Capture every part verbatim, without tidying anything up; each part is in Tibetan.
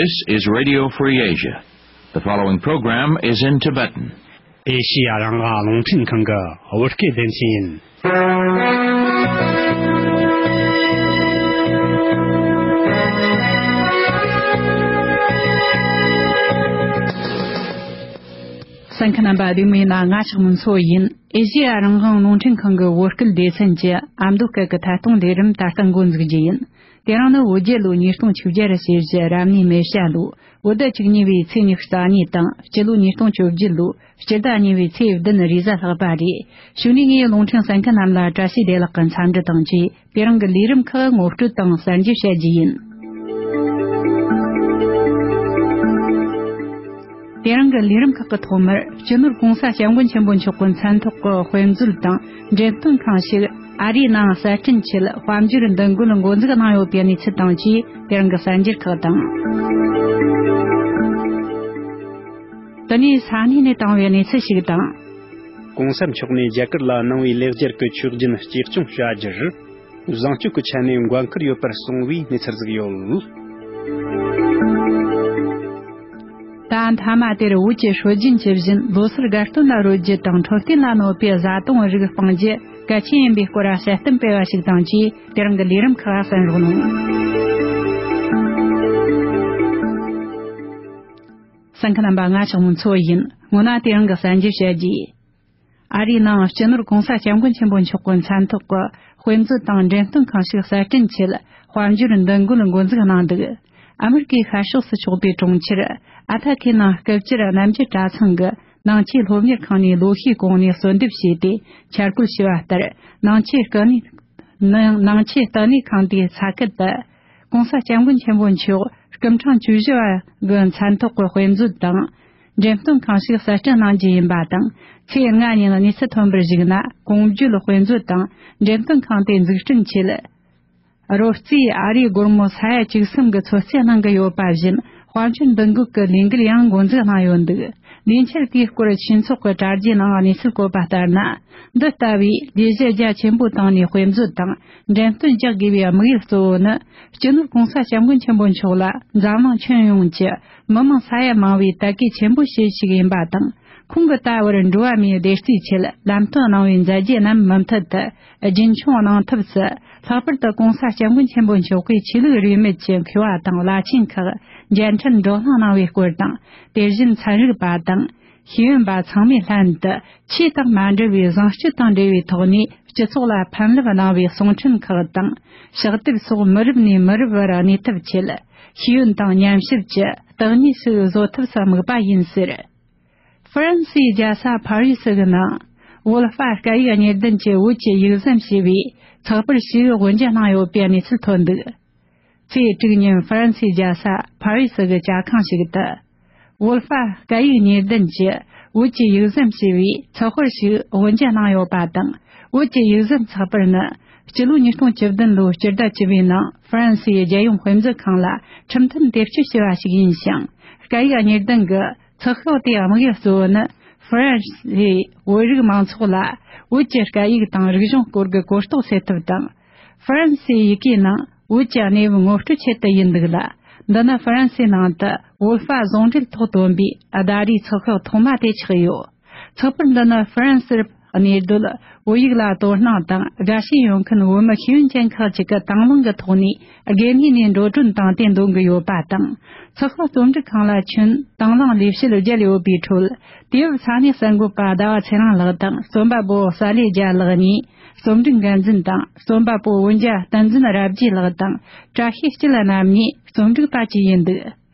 This is Radio Free Asia. The following program is in Tibetan. ཨེ་ཤི་ཡ་རང་དབང་རླུང་འཕྲིན་ཁང་གི་བོད་སྐད་སྡེ་ཚན་ཡིན། གསན་མཁན་རྣམ་པ་བདེ་མོ་ཡིན་ན། ང་ཆགས་མུན་ཚོ་ཡིན། ཨེ་ཤི་ཡ་རང་དབང་རླུང་འཕྲིན་ཁང་གི་བོད་སྐད་སྡེ་ཚན་གྱི་ཨ་མདོ་སྐད་ཀྱི་ཐད་གཏོང་ལས་རིམ་ད་ལྟ་འགོ་འཛུགས་རྒྱུ་ཡིན། དེ་རིང་ནི་བོད་རྒྱལ་ལོ་ཉིས་སྟོང་བཅོ་བརྒྱད་རེ་ཟེར་བཞི་རབ་གནས་མེ་བྱ་ལོ། བོད་ཟླ་བཅུ་གཉིས་པའི་ཚེས་ཉི་ཤུ་རྩ་གཉིས་དང་། སྤྱི་ལོ་ཉིས་སྟོང་བཅོ་བརྒྱད་ལོ་སྤྱི་ཟླ་གཉིས་པའི་ཚེས་བདུན་རེས་གཟའ་ལྷག་པ་རེད། གཞུག་ནས་ངས་རླུང་འཕྲིན་གསན་མཁན་རྣམས་ལ་བཀྲ་ཤིས་བདེ་ལེགས་ཀྱི་འཚམས་འདྲི་དང་བཅས། དེ་རིང་གི་ལས་རིམ་ཁག་ངོ་སྤྲོད་དང་གསར་འགྱུར་བཤད་རྒྱུ་ཡིན། དེ་རིང་གི་ལས་རིམ་ཁག་གི་ཐོག་མར། སྤྱི་ནོར་༸གོང་ས་༸སྐྱབས་མགོན་ཆེན་པོ་མཆོག་གི་མཚན་ཐོག་གི་དཔེ་མཛོད་དང་འགྲེམས་སྟོན་ཁང་ཞིག་ཨ་རིའི་ནང་གསར་སྐྲུན་ཆེད་དཔལ་འབྱོར་འདུ་འགོད་འགོ་འཛུགས་གནང་ཡོད་པའི་གནས་ཚུལ་དང་བཅས། དེ་རིང་གི་གསར་འགྱུར་ཁག་དང་། དེ་ནས་ས་གནས་ནས་བཏང་བའི་གནས་ཚུལ་ཞིག་དང་། ༸གོང་ས་མཆོག་ནས་རྒྱ་གར་ལ་གནང་བའི་ལེགས་སྦྱར་གྱི་ཆོས་རྒྱུན་གཅེས་སྐྱོང་བྱ་རྒྱུར་བཟང་སྤྱོད་ཀྱི་ཆ་ནས་འགན་འཁུར་ཡོད་པར་གསུངས་པའི་གནས་ཚུལ་ཟིག་ཡོད། ད་མཐའ་མ་དེར་བོད་ཀྱི་སྲོལ་རྒྱུན་གྱི་བཞིན་ལོ་སར་དགའ་སྟོན་ལ་རོལ་རྒྱུ་དང་འཕྲོད་བསྟེན་ལ་གནོད་པའི་བཟའ་བཏུང་རིགས་སྤང་རྒྱུ་གལ་ཆེན་ཡིན་པའི་སྐོར་དཔྱད་གཏམ་སྤེལ་བ་ཞིག་དང་བཅས། དེ་རིང་གི་ལས་རིམ་ཁག་གསན་རོགས་གནང་། གསན་མཁན་རྣམ་པ་ང་ཆགས་མུན་ཚོ་ཡིན། སྔོན་ན་དེ་རིང་གི་གསར་འགྱུར་བཤད་རྒྱུ། ཨ་རིའི་ནང་སྤྱི་ནོར་༸གོང་ས་༸སྐྱབས་མགོན་ཆེན་པོ་མཆོག་གི་མཚན་ཐོག་གི་དཔེ་མཛོད་དང་འགྲེམས་སྟོན་ཁང་ཞིག་གསར་སྐྲུན་ཆེད་དཔལ་འབྱོར་འདུ་འགོད་འགོ་འཛུགས་གནང་འདུག་ཨ་མེ་རི་ཀའི་ཤར་ཕྱོགས་སུ་ཕྱོགས་པའི་གྲོང་ཁྱེར་ཨ་ཐ་ཁའི་ནང་སྐབས་བཅུར་གནམ་གྱི་གྲྭ་ཚང་གི་ནང་ཆོས་སློབ་གཉེར་ཁང་ནས་ལོ་ཤས་གོང་ནས་གསོལ་འདེབས་བྱས་ཏེ་འཆར་འགོད་ཞུས་པ་ལྟར། ནང་ཆོས་ལྟེ་གནས་ནང་ནང་ཆོས་ལྟེ་གནས་ཁང་དེའི་ས་ཁུལ་དུ། ༸གོང་ས་༸སྐྱབས་མགོན་ཆེན་པོ་མཆོག་སྐུ་ཕྲེང་བཅུ་བཞི་པ་གི་མཚན་ཐོག་གི་དཔེ་མཛོད་དང་འགྲེམས་སྟོན་ཁང་ཞིག་གསར་སྐྲུན་གནང་རྒྱུ་ཡིན་པ་དང་། ཚེས་ལྔ་ཉིན་གནས་ཚུལ་ཐོན་པར་གཞིགས་ན། གོང་བརྗོད་དཔེ་མཛོད་དང་འགྲེམས་སྟོན་ཁང་དེ་འཛུགས་སྐྲུན་ཆེད་རོལ་རྩེད་ཨ་རིའི་སྒོར་མོ་ས་ཡ་བཅུ་གསུམ་གྱི་ཚོད་རྩིས་གནང་གི་ཡོད་པ་བཞིན། དཔལ་འབྱོར་འདུ་འགོད་ཀྱི་ལས་འགུལ་ཡང་འགོ་འཛུགས་གནང་ཡོད་འདུག་ལས་འཆར་དེའི་སྐོར་ཆོས་ཚོགས་ཀྱི་དྲ་རྒྱའི་ནང་གནས་ཚུལ་བཀོད་པ་ལྟར་ན། འདི་ལྟ་བུའི་ལས་གཞི་རྒྱ་ཆེན་པོའི་སྟེང་ནས་དཔེ་མཛོད་དང་འགྲེམས་སྟོན་རྒྱག་དགོས་པའི་དམིགས་ཡུལ་གཙོ་བོ་ནི། སྤྱི་ནོར་༸གོང་ས་༸སྐྱབས་མགོན་ཆེན་པོ་མཆོག་ལ་འཛམ་གླིང་ཁྱོན་ཡོངས་ཀྱི་མི་མང་ས་ཡ་མང་བོས་དད་གུས་ཆེན་པོ་བྱེད་ཞིག་ཡིན་པ་དང་། ཁོང་གིས་ད་བར་འགྲོ་བ་མིའི་བདེ་སྐྱིད་ཆེད་ལམ་སྟོན་གནང་བའི་མཛད་རྗེས་རྣམས་མུ་མཐུད་དུ་རྒྱུན་འཁྱོངས་གནང་ཐབས་སུ། ལྷག་པར་དུ་༸གོང་ས་༸སྐྱབས་མགོན་ཆེན་པོ་མཆོག་གིས་ཆོས་ལུགས་རིས་མེད་ཀྱི་མཁས་པ་དང་བླ་ཆེན་ཁག་མཇལ་འཕྲད་བགྲོ་གླེང་གནང་བའི་སྐོར་དང་། དེ་བཞིན་ཚན་རིག་པ་དང་ཤེས་ཡོན་པ་ཚང་མས་ལྷན་དུ་ཆོས་དང་མ་འབྲེལ་བའི་བཟང་སྤྱོད་དང་འབྲེལ་བའི་ཐོག་ནས་སྤྱི་ཚོགས་ལ་ཕན་རླབས་གནང་བའི་གསུང་འཕྲིན་ཁག་དང་། ཕྱག་དེབ་སོགས་མི་རབས་ནས་མི་རབས་བར་གནས་ཐབས་ཆེད་ཤེས་ཡོན་དང་ཉམས་ཞིབ་ཀྱི་བརྟག་གཉིས་ཤིག་བཟོ་ཐབས་སུ་དམིགས་པ་ཡིན་ཟེར། ཧྥ་རན་སིའི་རྒྱལ་ས་ཕ་རི་སི་གི་ནང་བོད་པ་སྐད་ཡིག་གཉེར་ལྡན་གྱི་བོད་ཀྱི་ཡིག་ཟམ་ཞེས་པའི་ཚགས་པར་ཞིག་དབུ་འབྱེད་གནང་ཡོད་པའི་གནས་ཚུལ་ཐོན་འདུག་ཚེས་དྲུག་ཉིན་ཧྥ་རན་སིའི་རྒྱལ་ས་ཕ་རི་སི་གི་ཇ་ཁང་ཞིག་ཏུ། བོད་པ་སྐད་ཡིག་གཉེར་ལྡན་གྱི་བོད་ཀྱི་ཡིག་ཟམ་ཞེས་པའི་ཚགས་པར་ཞིག་དབུ་འབྱེད་གནང་ཡོད་པ་དང་། བོད་ཀྱི་ཡིག་ཟམ་ཚགས་པར་ནི་སྤྱི་ལོ་ཉིས་སྟོང་བཅུ་བདུན་ལོའི་སྤྱི་ཟླ་བཅུ་པའི་ནང་ཧྥ་རན་སིའི་རྒྱལ་ཡོངས་དཔེ་མཛོད་ཁང་ལ་ཁྲིམས་མཐུན་བེད་སྤྱོད་བྱས་པ་ཞིག་ཡིན་ཞིང་། སྐད་ཡིག་གཉེར་ལྡན་གྱི་ཚགས་ཤོག་དེའི་དམིགས་ཡུལ་གཙོ་བོ་ནི། ཧྥ་རན་སིའི་བོད་རིགས་མང་ཚོགས་ལ་བོད་ཀྱི་སྐད་ཡིག་དང་རིག་གཞུང་སྐོར་གྱི་གོ་རྟོགས་སེལ་ཐབས་དང་། ཧྥ་རན་སིའི་ཡི་གེའི་ནང་བོད་ཀྱི་གནས་བབ་ངོ་སྤྲོད་ཆེད་དུ་ཡིན་འདུག་ལ། འདི་ནི་ཧྥ་རན་སིའི་ནང་དུ་བོད་པ་ཟུང་འབྲེལ་ཐོག་བཏོན་པའི་ཟླ་རེའི་ཚགས་ཤོག་ཐོག་མ་དེ་ཆགས་ཡོད། ཚགས་པར་འདི་ནི་ཧྥ་རན་སིར་གནས་སྡོད་བོད་ཡིག་ལ་དོ་སྣང་དང་དགའ་ཞེན་ཡོད་མཁན་བོད་མི་ཤེས་ཡོན་ཅན་ཁག་ཅིག་གི་དང་བླངས་ཀྱི་ཐོག་ནས། དགོས་ངེས་ནས་འགྲོ་གྲོན་བཏང་སྟེ་འདོན་གྱི་ཡོད་པ་དང་། ཚགས་པར་རྩོམ་སྒྲིག་ཁང་ལ་ཁྱོན་དང་བླངས་ལས་བྱེད་བརྒྱད་ཡོད་པའི་ཁྲོད། དུས་བབ་ས་གནས་གསར་འགོད་པ་ཟླ་བ་ཚེ་རིང་ལགས་དང་རྩོམ་པ་པོ་གསལ་ལེ་རྒྱལ་ལགས་གཉིས། རྩོམ་སྒྲིག་འགན་འཛིན་དང་རྩོམ་པ་པོ་འོན་ཇ་བསྟན་འཛིན་རབ་རྒྱས་ལགས་དང་བཀྲ་ཤིས་སྐྱིད་རྣམ་གཉིས་རྩོམ་སྒྲིག་པ་བཅས་ཡིན་འདུག་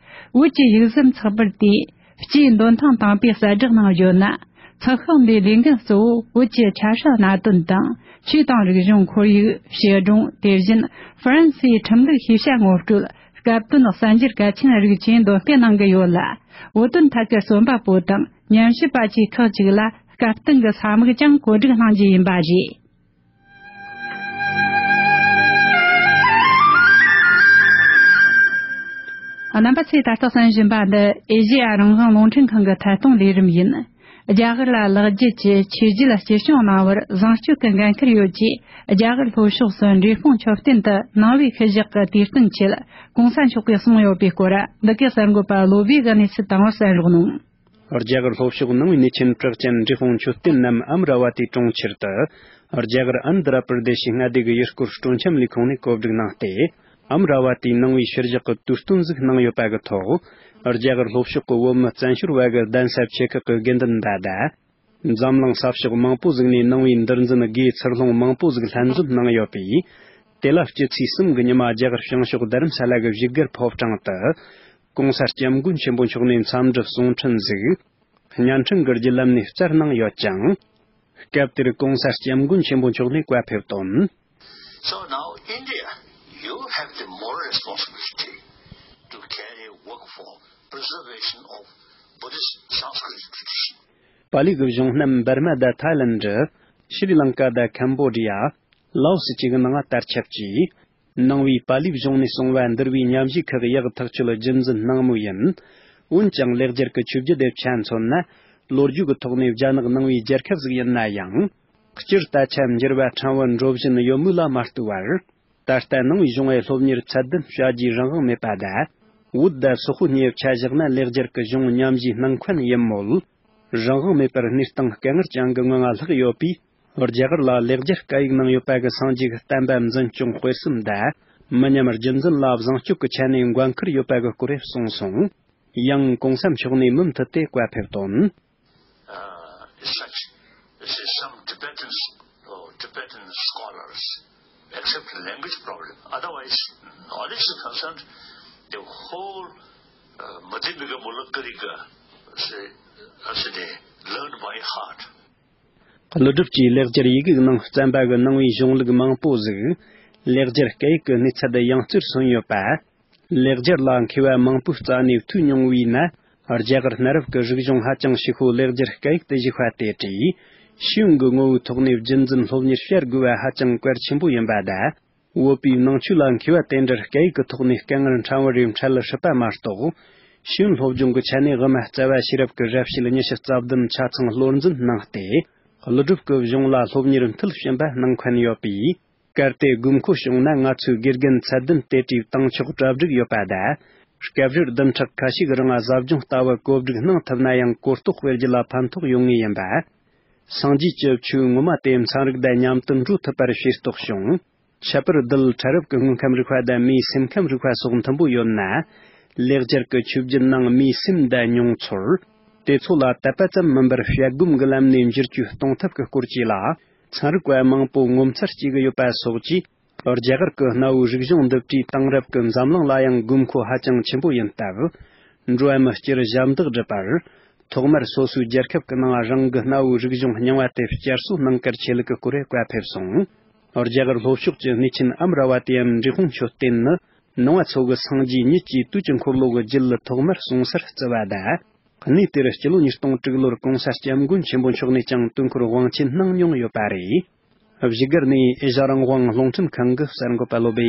བོད་ཀྱི་ཡིག་ཟམ་ཚགས་པར་དེ་སྤྱིའི་འདོན་ཐང་དང་པོའི་གསལ་བསྒྲགས་ནང་བརྗོད་ན། ཚགས་ཤོག་འདིའི་ལས་འགན་གཙོ་བོ་བོད་ཀྱི་ཆ་བྱད་གནད་དོན་དང་། ཆོས་དང་རིག་གཞུང་ཁོར་ཡུག་བྱིས་སྒྲུང་། དེ་བཞིན་ཧྥ་རན་སིའི་ཁྲིམས་ལུགས་ཤེས་བྱ་ངོ་སྤྲོད། སྐབས་དོན་གསར་འགྱུར་གལ་ཆེན་རིགས་བཅས་འདོན་སྤེལ་གནང་གི་ཡོད་ལ། བོད་དོན་ཐད་ཀྱི་རྩོམ་པ་པོ་དང་ཉམས་ཞིབ་པ་བཅས་ཁག་ཅིག་ལ་སྐབས་དོན་གྱི་ས་མིག་ཀྱང་བཀོད་སྒྲིག་གནང་རྒྱུ་ཡིན་པ་རེད། རྣམ་པ་ཚོས་ད་ལྟ་གསན་བཞིན་པ་འདི་ཨེ་ཤེ་ཡ་རང་དབང་རླུང་འཕྲིན་ཁང་གི་ཐད་གཏོང་ལས་རིམ་ཡིན། རྒྱ་གར་ལ་ལེགས་སྐྱེས་ཀྱི་ཆོས་བརྒྱུད་གཅེས་སྐྱོང་གནང་བར་བཟང་སྤྱོད་ཀྱི་འགན་འཁུར་ཡོད་ཅེས། རྒྱ་གར་ལྷོ་ཕྱོགས་སུ་འབྲས་སྤུངས་མཆོད་རྟེན་དུ་ནང་པའི་ཤུལ་བཞག་གི་དུས་སྟོན་ཆེད་གོང་ས་མཆོག་གིས་གསུངས་ཡོད་པའི་སྐོར། འདི་གའི་གསར་འགོད་པ་བློ་བྷེ་གིས་གནས་ཚུལ་བཏང་བ་གསན་རོགས་གནང་། རྒྱ་གར་ལྷོ་ཕྱོགས་ནང་པའི་གནས་ཆེན་གྲགས་ཅན་འབྲས་སྤུངས་མཆོད་རྟེན་ནམ་ཨམ་ར་བ་ཏི་གྲོང་ཁྱེར་དུ། རྒྱ་གར་ཨན་དྷ་ར་པྲ་དེ་ཤི་མངའ་སྡེ་གི་ཡུལ་སྐོར་སྤྲོ་འཆམ་ལས་ཁུངས་ནས་གོ་སྒྲིག་གནང་སྟེ། ཨམ་ར་བ་ཏིའི་ནང་པའི་ཤུལ་བཞག་གི་དུས་སྟོན་ཟིག་གནང་ཡོད་པ་གི་ཐོག་རྒྱ་གར་ལྷོ་ཕྱོགས་ཀྱི་བོད་མི་བཙན་བྱོལ་བ་གི་གདན་ས་ཆེ་ཁག་གི་དགེ་འདུན་པ་དང་། འཛམ་གླིང་ས་ཕྱོགས་མང་པོ་ཟིག་ནས་ནང་པའི་འདུལ་འཛིན་དགེ་ཚུལ་སློང་མང་པོ་ཟིག་ལྷན་འཛོམས་གནང་ཡོད་པས། དེ་ལ་སྤྱི་ཚེས་གསུམ་གི་ཉི་མ་རྒྱ་གར་བྱང་ཕྱོགས་རྡ་རམ་ས་ལ་གི་བཞུགས་སྒར་ཕོ་བྲང་དུ། ྋགོང་ས་ྋསྐྱབས་མགོན་ཆེན་པོ་མཆོག་ནས་འཚམས་འདྲི་གསུང་འཕྲིན་ཟིག་བརྙན་འཕྲིན་གྱི་བརྒྱུད་ལམ་ནས་བསྩལ་གནང་ཡོད་ཅིང་། སྐབས་དེར་ྋགོང་ས་ྋསྐྱབས་མགོན་ཆེན་པོ་མཆོག་ནས་བཀའ་ཕེབས་དོན། So now, India, you have the moral responsibility to carry work for preservation of Buddhist Sanskrit tradition. པཱ་ལི་གི་གཞུང་རྣམས་འབར་མ་དང་ཐའི་ལན་ཌི། ཤྲི་ལང་ཀ་དང་ཁམ་བོ་ཌི་ཡ། ལའོ་སི་བཅས་ཀྱི་ནང་དར་ཁྱབ་ཀྱིས། ནང་པའི་པཱ་ལིའི་གཞུང་ནས་གསུངས་པ་འདུལ་བའི་ཉམས་བཞེས་ཁག་ཡག་ཐག་ཆོད་རྒྱུན་འཛིན་གནང་མུས་ཡིན། འོན་ཀྱང་ལེགས་སྦྱར་གྱི་ཆོས་བརྒྱུད་དེ་ཆ་མཚོན་ན། ལོ་རྒྱུས་ཀྱི་ཐོག་ནས་རྒྱ་ནག་ནང་པའི་རྒྱལ་ཁབ་ཟིག་ཡིན་ན་ཡང་། སྤྱིར་ད་ཆ་འགྱུར་བ་ཕྲན་བུ་འགྲོ་བཞིན་ཡོད་མུས་ལ་མ་ལྟོས་པར། ད་ལྟ་ནང་པའི་གཞུང་ཨེ་སློབ་གཉེར་ཚད་ལྡན་བྱ་རྒྱུའི་རང་དབང་མེད་པ་དང་། བོད་དང་སོག་པོ་གཉིས་ཆ་བཞག་ན་ལེགས་སྦྱར་གྱི་གཞུང་ཉམས་བཞེས་གནང་མཁན་ཡིན་མོད། རང་དབང་མེད་པར་གནས་སྟངས་དཀའ་ངལ་ཅན་གྱི་ངང་ལྷག་ཡོད་པས། རྒྱ་གར་ལ་ལེགས་སྦྱར་སྐད་ཡིག་གནང་ཡོད་པ་གི་སངས་རྒྱས་ཀྱི་བསྟན་པ་འཛིན་སྐྱོང་སྤེལ་གསུམ་དང་། མི་ཉམས་རྒྱུན་འཛིན་ལ་བཟང་སྤྱོད་ཀྱི་ཆ་ནས་འགན་འཁུར་ཡོད་པ་གི་སྐོར་གསུངས་སོང་། ཡང་ྋགོང་ས་མཆོག་ནས་མུ་མཐུད་དེ་བཀའ་ཕེབས་དོན། Uh, is such. You see, some Tibetans or Tibetan scholars, except the language problem. Otherwise, knowledge is concerned, the whole uh, Madhyamika Mulakkarika, say, as they learned by heart. ཀླུ་སྒྲུབ་ཀྱིས་ལེགས་སྦྱར་ཡི་གེའི་ནང་བརྩམས་པ་གི་ནང་པའི་གཞུང་ལུགས་མང་པོ་ཟིག་ལེགས་སྦྱར་སྐད་ཡིག་གི་གནས་ཚད་ཡང་རྩེར་སོན་ཡོད་པ། ལེགས་སྦྱར་ལ་མཁས་པ་མང་པོའི་རྩ་ནས་ཐོས་མྱོང་བས་ན། རྒྱ་གར་གནའ་རབས་ཀྱི་རིག་གཞུང་ཧ་ཅང་ཕྱི་ཤོས་ལེགས་སྦྱར་སྐད་ཡིག་ཏུ་བཞུགས་པ་དེ་གྲས། ཤེས་ཡོན་གྱི་ངོ་བོའི་ཐོག་ནས་རྒྱུན་འཛིན་སློབ་གཉེར་བྱ་དགོས་པ་ཧ་ཅང་གལ་ཆེན་པོ་ཡིན་པ་དང་། བོད་པའི་ནང་ཆོས་ལ་མཁས་པ་དེ་འདྲར་སྐད་ཡིག་གི་ཐོག་ནས་དཀའ་ངལ་ཕྲན་བུ་རེ་འཕྲད་སྲིད་པ་མ་གཏོགས། ཤེས་ཡོན་སློབ་སྦྱོང་གི་ཆ་ནས་དབུ་མ་རྩ་བ་ཤེས་རབ་ཀྱི་རབ་བྱེད་ཉི་ཤུ་རྩ་བདུན་ཆ་ཚང་བློར་འཛིན་གནང་སྟེ། ཀླུ་སྒྲུབ་ཀྱི་གཞུང་ལ་སློབ་གཉེར་མཐིལ་ཕྱིན་པ་གནང་མཁན་ཡོད་པས། གལ་ཏེ་དགོས་མཁོ་བྱུང་ན་ང་ཚོའི་དགེ་རྒན་ཚད་ལྡན་དེ་གྲས་བཏང་ཆོག་གྲ་སྒྲིག་ཡོད་པ་དང་། སྐབས་རེར་བདུན་ཕྲག་ཁ་ཤས་ཀྱི་རིང་ལ་ཟབ་སྦྱོང་ལྟ་བུ་གོ་སྒྲིག་གནང་ཐུབ་ན་ཡང་གོ་རྟོགས་སྤེལ་རྒྱུ་ལ་ཕན་ཐོགས་ཡོང་ངེས་ཡིན་པ། སངས་རྒྱས་ཀྱི་ཆོས་ངོ་མ་དེ་ཚན་རིག་དང་མཉམ་དུ་འགྲོ་ཐུབ་པར་ཤེས་རྟོགས་བྱུང་། ཁྱད་པར་རྡུལ་ཕྲ་རབ་ཀྱི་དངོས་ཁམས་རིག་པ་དང་མིའི་སེམས་ཁམས་རིག་པ་སོགས་མཐུན་པོ་ཡོད་ན། ལེགས་སྦྱར་གྱི་ཆོས་བརྒྱུད་ནང་མིའི་སེམས་དང་མྱོང་ཚོར། དེ་ཚོ་ལ་དད་པ་ཙམ་མིན་པར་བྱ་སྒོམ་གྱི་ལམ་ནས་འགྱུར་བཅོས་གཏོང་ཐབས་ཀྱི་སྐོར་བཅས་ལ། ཚན་རིག་པ་མང་པོ་ངོ་མཚར་སྐྱེ་གི་ཡོད་པ་སོགས་ཀྱིས། རྒྱ་གར་གྱི་གནའ་བོའི་རིག་གཞུང་འདི་བྲིས་དེང་རབས་ཀྱི་འཛམ་གླིང་ལ་ཡང་དགོས་མཁོ་ཧ་ཅང་ཆེན་པོ་ཡིན་སྟབས། འགྲོ་བ་མི་སྤྱིར་ཞབས་འདེགས་བསྒྲུབས་པར། ཐོག་མར་སོ་སོའི་རྒྱལ་ཁབ་ཀྱི་ནང་རང་གི་གནའ་བོའི་རིག་གཞུང་རྙིང་བ་དེ་བསྐྱར་གསོ་གནང་གར་ཆེད་ལུགས་ཀྱི་སྐོར་བཀའ་ཕེབས་སོང་། རྒྱ་གར་ལྷོ་ཕྱོགས་ཀྱི་གནས་ཆེན་ཨམ་ར་བ་ཏིའམ་འབྲས་སྤུངས་མཆོད་རྟེན་ནི། ནང་པ་ཚོ་གི་སངས་རྒྱས་ཉིད་ཀྱིས་དུས་ཀྱི་འཁོར་ལོ་གི་རྒྱུད་ཐོག་མར་གསུངས་སར་བརྩི་བ་དང་། གནས་དེར་སྤྱི་ལོ་ཉིས་སྟོང་དྲུག་ལོར་ྋགོང་ས་ྋསྐྱབས་མགོན་ཆེན་པོ་མཆོག་ནས་ཀྱང་དུས་འཁོར་དབང་ཆེན་གནང་མྱོང་ཡོད་པ་རེད། བཞུགས་སྒར་ནས་ཨེ་ཤ་རང་དབང་རླུང་འཕྲིན་ཁང་གི་གསར་འགོད་པ་བློ་སྦེ།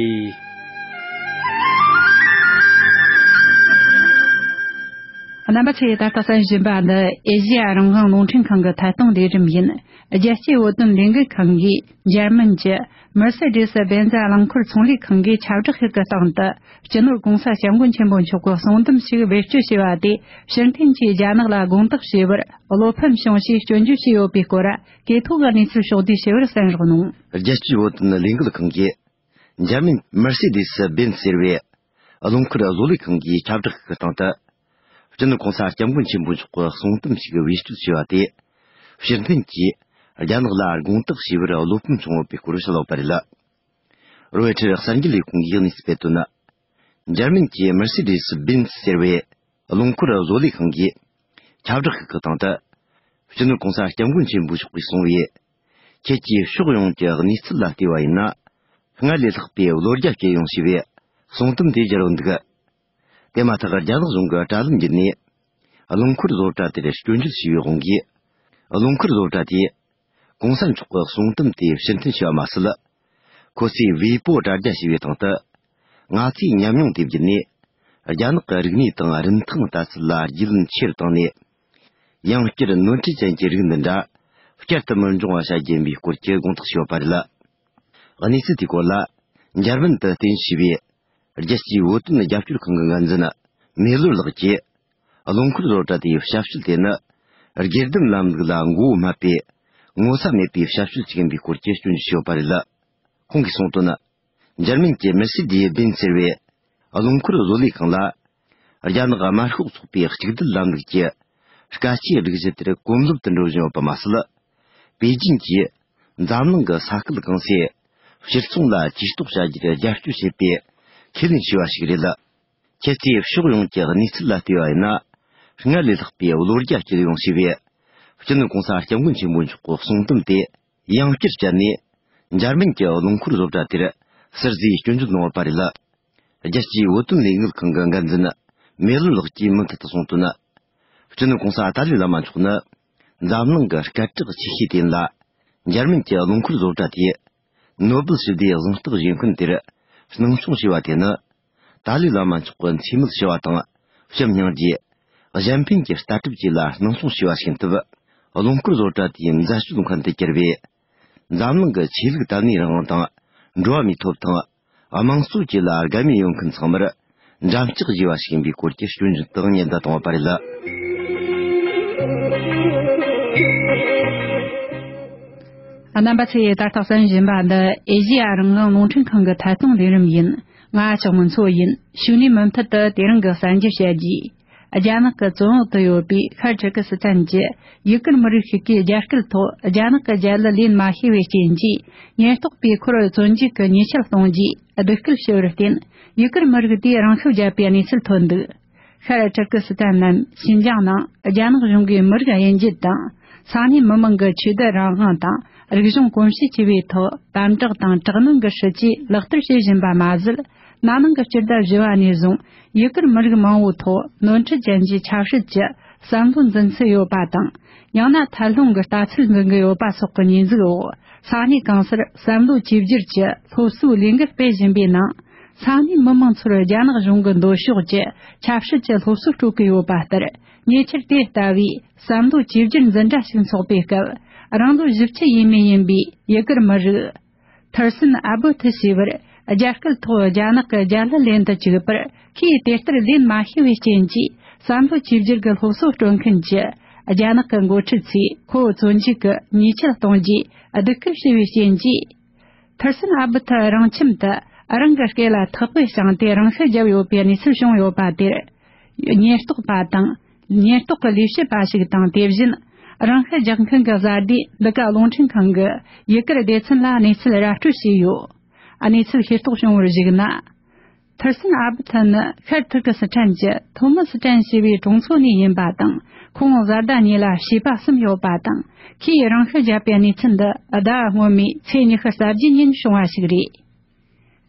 རྣམ་པ་ཚོས་ད་ལྟ་གསན་བཞིན་པ་འདི་ཨེ་ཤ་རང་དབང་རླུང་འཕྲིན་ཁང་གི་ཐད་གཏོང་ལས་རིམ་ཡིན། རྒྱལ་སྤྱིའི་བོད་དོན་ལས་འགུལ་ཁང་གིས་འཇར་མན་གྱི་མར་སི་ཌི་སི་བེན་ཛ་རླངས་འཁོར་ཚོང་ལས་ཁང་གི་ཁྱབ་བསྒྲགས་ཤིག་གི་སྟེང་དུ། སྤྱི་ནོར་༧གོང་ས་༧སྐྱབས་མགོན་ཆེན་པོ་མཆོག་གི་གསུང་འདེམས་ཤིག་བེད་སྤྱོད་བྱས་པ་དེ་ཕྱིར་འཐེན་གྱིས་རྒྱ་ནག་ལ་དགོངས་དག་བྱས་པར་བློ་ཕམ་བྱུང་ཞེས་སྐྱོན་བརྗོད་བྱས་ཡོད་པའི་སྐོར། གོ་ཐོས་ཀྱི་གནས་ཚུལ་ཕྱོགས་བསྡུས་ཞུ་བར་གསན་རོགས་གནང་། རྒྱལ་སྤྱིའི་བོད་དོན་ལས་འགུལ་ཁང་གིས་འཇར་མན་མར་སི་ཌི་སི་བེན་ཟེར་བའི་རླངས་འཁོར་བཟོ་ལས་ཁང་གི་ཁྱབ་བསྒྲགས་ཤིག་གི་སྟེང་དུ། སྤྱི་ནོར་༧གོང་ས་༧སྐྱབས་མགོན་ཆེན་པོ་མཆོག་གི་གསུང་འདེམས་ཤིག་བེད་སྤྱོད་བྱས་པ་དེ། ཕྱིར་འཐེན་གྱིས་རྒྱ་ནག་ལ་དགོངས་དག་བྱས་པར་བློ་ཕམ་བྱུང་ཡོད་པའི་སྐོར་བཤད་ཡོད་པ་རེད། རོའི་ཊར་གསར་འགྱུར་ལས་ཁུངས་ཀྱིས་གནས་ཚུལ་སྤེལ་དོན། འཇར་མན་གྱི་མར་སི་ཌི་སི་བེན་ཟེར་བའི་རླངས་འཁོར་བཟོ་ལས་ཁང་གིས་ཁྱབ་བསྒྲགས་ཤིག་གི་སྟེང་དུ། སྤྱི་ནོར་༧གོང་ས་༧སྐྱབས་མགོན་ཆེན་པོ་མཆོག་གིས་གསུངས་པའི། ཁྱེད་ཀྱིས་ཕྱོགས་ཡོངས་ཀྱི་གནས་ཚུལ་ལ་བལྟས་པ་ཡིན་ན། སྔར་ལས་ལྷག་པའི་བློ་རྒྱ་སྐྱེད་ཡོང་ཞེས་པའི་གསུང་དེབ་དེ་སྦྱར་ཡོད་འདུག་དེ་མ་ཐག་རྒྱ་ནག་གཞུང་གི་དྲ་ལམ་བརྒྱུད་ནས། རླངས་འཁོར་བཟོ་གྲྭ་དེར་སྐྱོན་བརྗོད་བྱས་པའི་དབང་གིས། རླངས་འཁོར་བཟོ་གྲྭ་དེས། ྋགོང་ས་མཆོག་གི་གསུང་དེབ་དེ་ཕྱིར་འཐེན་བྱས་པ་མ་ཟད། ཁོ་ཚོས་ཝེ་པོ་དྲ་རྒྱ་ཞེས་པའི་སྟེང་དུ། ང་ཚོའི་ཉམས་མྱོང་དེ་བརྒྱུད་ནས། རྒྱ་ནག་གི་རིག་གནས་དང་རིན་ཐང་ལྟ་ཚུལ་ལ་རྒྱུས་ལོན་ཆེ་རུ་བཏང་ནས། ཡང་བསྐྱར་ནོར་འཁྲུལ་ཅན་གྱི་རིགས་འདི་འདྲ་བསྐྱར་དུ་མི་འབྱུང་བ་བྱ་རྒྱུ་ཡིན་པའི་སྐོར་གྱི་དགོངས་དག་ཞུས་པ་རེད། གནས་ཚུལ་དེའི་སྐོར་ལ། འཇར་པན་དུ་རྟེན་གཞི་བྱས་པའི་རྒྱལ་སྤྱིའི་བོད་དོན་རྒྱབ་སྐྱོར་ཁང་གི་འགན་འཛིན་མེ་ལོར་ལགས་ཀྱིས། རླངས་འཁོར་བཟོ་གྲྭ་དེའི་ཞབས་ཞུ་དེ་ནི། སྒེར་སྡེམ་ལམ་ལུགས་ལ་མགོ་བོ་སྨད་པའི། ངོ་ཚ་མེད་པའི་ཞབས་ཞུ་ཞིག་ཡིན་པའི་སྐོར་གྱི་སྐྱོན་བརྗོད་བྱས་ཡོད་པ་རེད། ཁོང་གིས་གསུངས་དོན། འཇར་མན་གྱི་མེར་སི་ཌི་སྦེན་ཟེར་བའི་རླངས་འཁོར་བཟོ་ལས་ཁང་ལ། རྒྱ་ནག་དམར་ཤོག་ཚོགས་པའི་གཅིག་སྡུད་ལམ་ལུགས་ཀྱི་དཀའ་སྤྱད་སྒྲིག་གཞི་དེར་གོམས་ལོབས་དུ་འགྲོ་བཞིན་ཡོད་པ་མ་ཟད། པེ་ཅིན་གྱིས་འཛམ་གླིང་གི་ས་ཁུལ་གང་སའི་སྤྱིར་ཚོང་ལ་ཇུས་གཏོགས་བྱ་རྒྱུར་རྒྱབ་སྐྱོར་བྱེད་པའི་ཁས་ལེན་བྱས་པ་ཞིག་རེད། ཁྱེད་ཚོས་ཕྱོགས་ཡོངས་ཀྱི་གནས་ཚུལ་ལ་བལྟས་པ་ཡིན་ན། སྔར་ལས་ལྷག་པའི་བློ་རྒྱ་སྐྱེད་ཡོང་ཞེས་པའི་སྤྱི་ནོར་༸གོང་ས་༸སྐྱབས་མགོན་ཆེན་པོ་མཆོག་གི་གསུང་དོན་དེ། ཡང་བསྐྱར་བཅད་ནས། འཇར་མན་གྱི་རླངས་འཁོར་བཟོ་གྲྭ་དེར་ཟུར་བཟོས་སྐྱོན་བརྗོད་གནང་བ་རེད། རྒྱལ་སྤྱིའི་བོད་དོན་ལས་འགུལ་ཁང་གི་འགན་འཛིན་མེ་ལོར་ལགས་ཀྱིས་མུ་མཐུད་དུ་གསུངས་དོན། སྤྱི་ནོར་༸གོང་ས་ཏཱ་ལའི་བླ་མ་མཆོག་ནི། འཛམ་གླིང་གི་སྐད་གྲགས་ཆེ་ཤོས་དེ་ཡིན་ལ། འཇར་མན་གྱི་རླངས་འཁོར་བཟོ་གྲྭ་དེས། ནོ་སྦེལ་ཞི་བདེའི་གཟེངས་རྟགས་བཞེས་མཁན་དེར་སྣང་ཆུང་བྱས་པ་དེ་ནི། ཏཱ་ལའི་བླ་མ་མཆོག་གི་མཚན་སྨད་ཞུ་བ་དང་། བྱམས་སྙིང་རྗེ། གཞན་ཕན་གྱི་ལྟ་གྲུབ་བཅས་ལ་སྣང་ཆུང་བྱས་པ་ཞིག་ཡིན་སྟབས། རླངས་འཁོར་བཟོ་གྲྭ་དེའི་མཛད་སྤྱོད་མཁན་དུ་གྱུར་པའི། འཛམ་གླིང་གི་ཆོས་ལུགས་དད་གནས་རང་དབང་དང་། འགྲོ་བ་མིའི་ཐོབ་ཐང་། དམངས་གཙོ་བཅས་ལ་དགའ་མོས་ཡོད་མཁན་ཚང་མར་འགྲམ་ལྕག་བཞེས་པ་ཞིག་ཡིན་པའི་སྐོར་གྱི་སྐྱོན་བརྗོད་དང་ཉེན་བརྡ་བཏང་བ་རེད། རྣམ་པ་ཚོས་ད་ལྟ་གསན་བཞིན་པ་འདི་ཨེ་ཤེ་ཡ་རང་དབང་རླུང་འཕྲིན་ཁང་གི་ཐད་གཏོང་ལས་རིམ་ཡིན། ང་ལྕགས་མོ་མཚོ་ཡིན། ཞུགས་ནས་མུ་མཐུད་དུ་དེ་རིང་གི་གསར་འགྱུར་བཤད་རྒྱུ། རྒྱ་ནག་གི་བཙོན་འོག་ཏུ་ཡོད་པའི་ཤར་ཏུར་ཀི་སི་ཐན་གྱི་ཡུ་གུར་མི་རིགས་ཤིག་གིས་རྒྱ་སྐད་ཐོག་རྒྱ་ནག་གི་རྒྱལ་གླུ་ལེན་མ་ཤེས་པའི་རྐྱེན་གྱིས། ཉེན་རྟོག་པས་ཁོར་བཙོན་འཇུག་གི་ཉེས་ཆད་གཏོང་རྒྱུའི་སྡུག་སྐུལ་ཞུ་བར་བརྟེན། ཡུ་གུར་མི་རིགས་དེས་རང་ཤུགས་བརྒྱབ་པའི་གནས་ཚུལ་ཐོན་འདུག་ཤར་ཏུར་ཀི་སི་ཐན་ནམ་ཤིན་ཅང་ནང་རྒྱ་ནག་གཞུང་གིས་མི་རིགས་དབྱེ་འབྱེད་དང་། ས་གནས་མི་མང་གི་ཆོས་དད་རང་དབང་དང་། རིག་གཞུང་གོམས་གཤིས་བཅས་པའི་ཐོག་དམ་དྲག་དང་དྲག་གནོན་གྱི་སྲིད་ཇུས་ལག་བསྟར་བྱེད་བཞིན་པ་མ་ཟད། ན་ནིང་གི་སྤྱི་ཟླ་བཞི་པ་ནས་བཟུང་ཡུ་གུར་མི་རིགས་མང་བོའི་ཐོག་ནོར་འཁྲུལ་ཅན་གྱི་ཆབ་སྲིད་ཀྱི་བསམ་བློ་འཛིན་ཚུལ་ཡོད་པ་དང་། ཡང་ན་ཐད་རླུང་གི་ལྟ་ཚུལ་འཛིན་གྱི་ཡོད་པ་སོགས་ཀྱི་ཉེས་འཛུགས་འོག་ས་གནས་གང་སར་བསམ་བློ་བཅོས་བསྒྱུར་གྱི་སློབ་གསོའི་ལས་འགུལ་སྤེལ་བཞིན་པའི་ནང་། ས་གནས་མི་མང་ཚོར་རྒྱ་ནག་གཞུང་གི་འདོད་ཕྱོགས་ཀྱི་ཆབ་སྲིད་ཀྱི་སློབ་གསོ་སྤྲོད་ཀྱི་ཡོད་པ་ལྟར། ཉེ་ཆར་དེ་ལྟ་བུའི་བསམ་བློ་བཅོས་བསྒྱུར་འཛིན་གྲྭ་ཞིག་འཚོགས་པའི་སྐབས། རང་ལོ་བཞི་བཅུ་ཡས་མས་ཡིན་པའི་ཡུ་གུར་མི་རིགས། ཐར་སན་ཨ་བུ་ཐི་ཞེས་པར་རྒྱ་སྐད་ཐོག་རྒྱ་ནག་གི་རྒྱལ་གླུ་ལེན་དུ་བཅུག་པར། ཁོས་དེ་ལྟར་ལེན་མ་ཤེས་པའི་རྐྱེན་གྱིས། བསམ་བློ་བཅོས་བསྒྱུར་གྱི་སློབ་གསོ་སྤྲོད་མཁན་གྱི་རྒྱ་ནག་གི་འགོ་ཁྲིད་ཚོས་ཁོ་བཙོན་འཇུག་གི་ཉེས་ཆད་གཏོང་རྒྱུའི་སྡུག་སྐུལ་བྱས་པའི་རྐྱེན་གྱིས། ཐར་སན་ཨ་བུ་ཐི་རང་ཁྱིམ་དུ་རང་གི་སྐེ་ལ་ཐག་པ་བཅིངས་ཏེ་རང་ཤི་བརྒྱབ་ཡོད་པའི་གནས་ཚུལ་བྱུང་ཡོད་པ་དེར། ཉེན་རྟོག་པ་དང་། ཉེན་རྟོག་གི་ལས་བྱེད་པ་ཞིག་དང་། དེ་བཞིན་རང་ཤི་རྒྱག་མཁན་གྱི་བཟའ་ཟླས་འདི་ག་རླུང་འཕྲིན་ཁང་གི་ཡུ་གུར་སྡེ་ཚན་ལ་གནས་ཚུལ་ར་སྤྲོད་བྱས་ཡོད། གནས་ཚུལ་ཤེས་རྟོགས་བྱུང་བར་གཞིགས་ན། ཐར་སན་ཨ་བུ་ཐི་ནི་ཤར་ཐུར་ཀི་སི་ཐན་གྱི་ཐུ་མི་སི་ཐན་ཞེས་པའི་གྲོང་ཚོ་ནས་ཡིན་པ་དང་། ཁོང་བཟའ་ཟླ་གཉིས་ལ་བྱིས་པ་གསུམ་ཡོད་པ་དང་། ཁོས་རང་ཤི་བརྒྱབ་པའི་གནས་ཚུལ་འདི་ཟླ་བ་སྔོན་མའི་ཚེས་ཉི་ཤུ་རྩ་བརྒྱད་ཉིན་བྱུང་བ་ཞིག་རེད།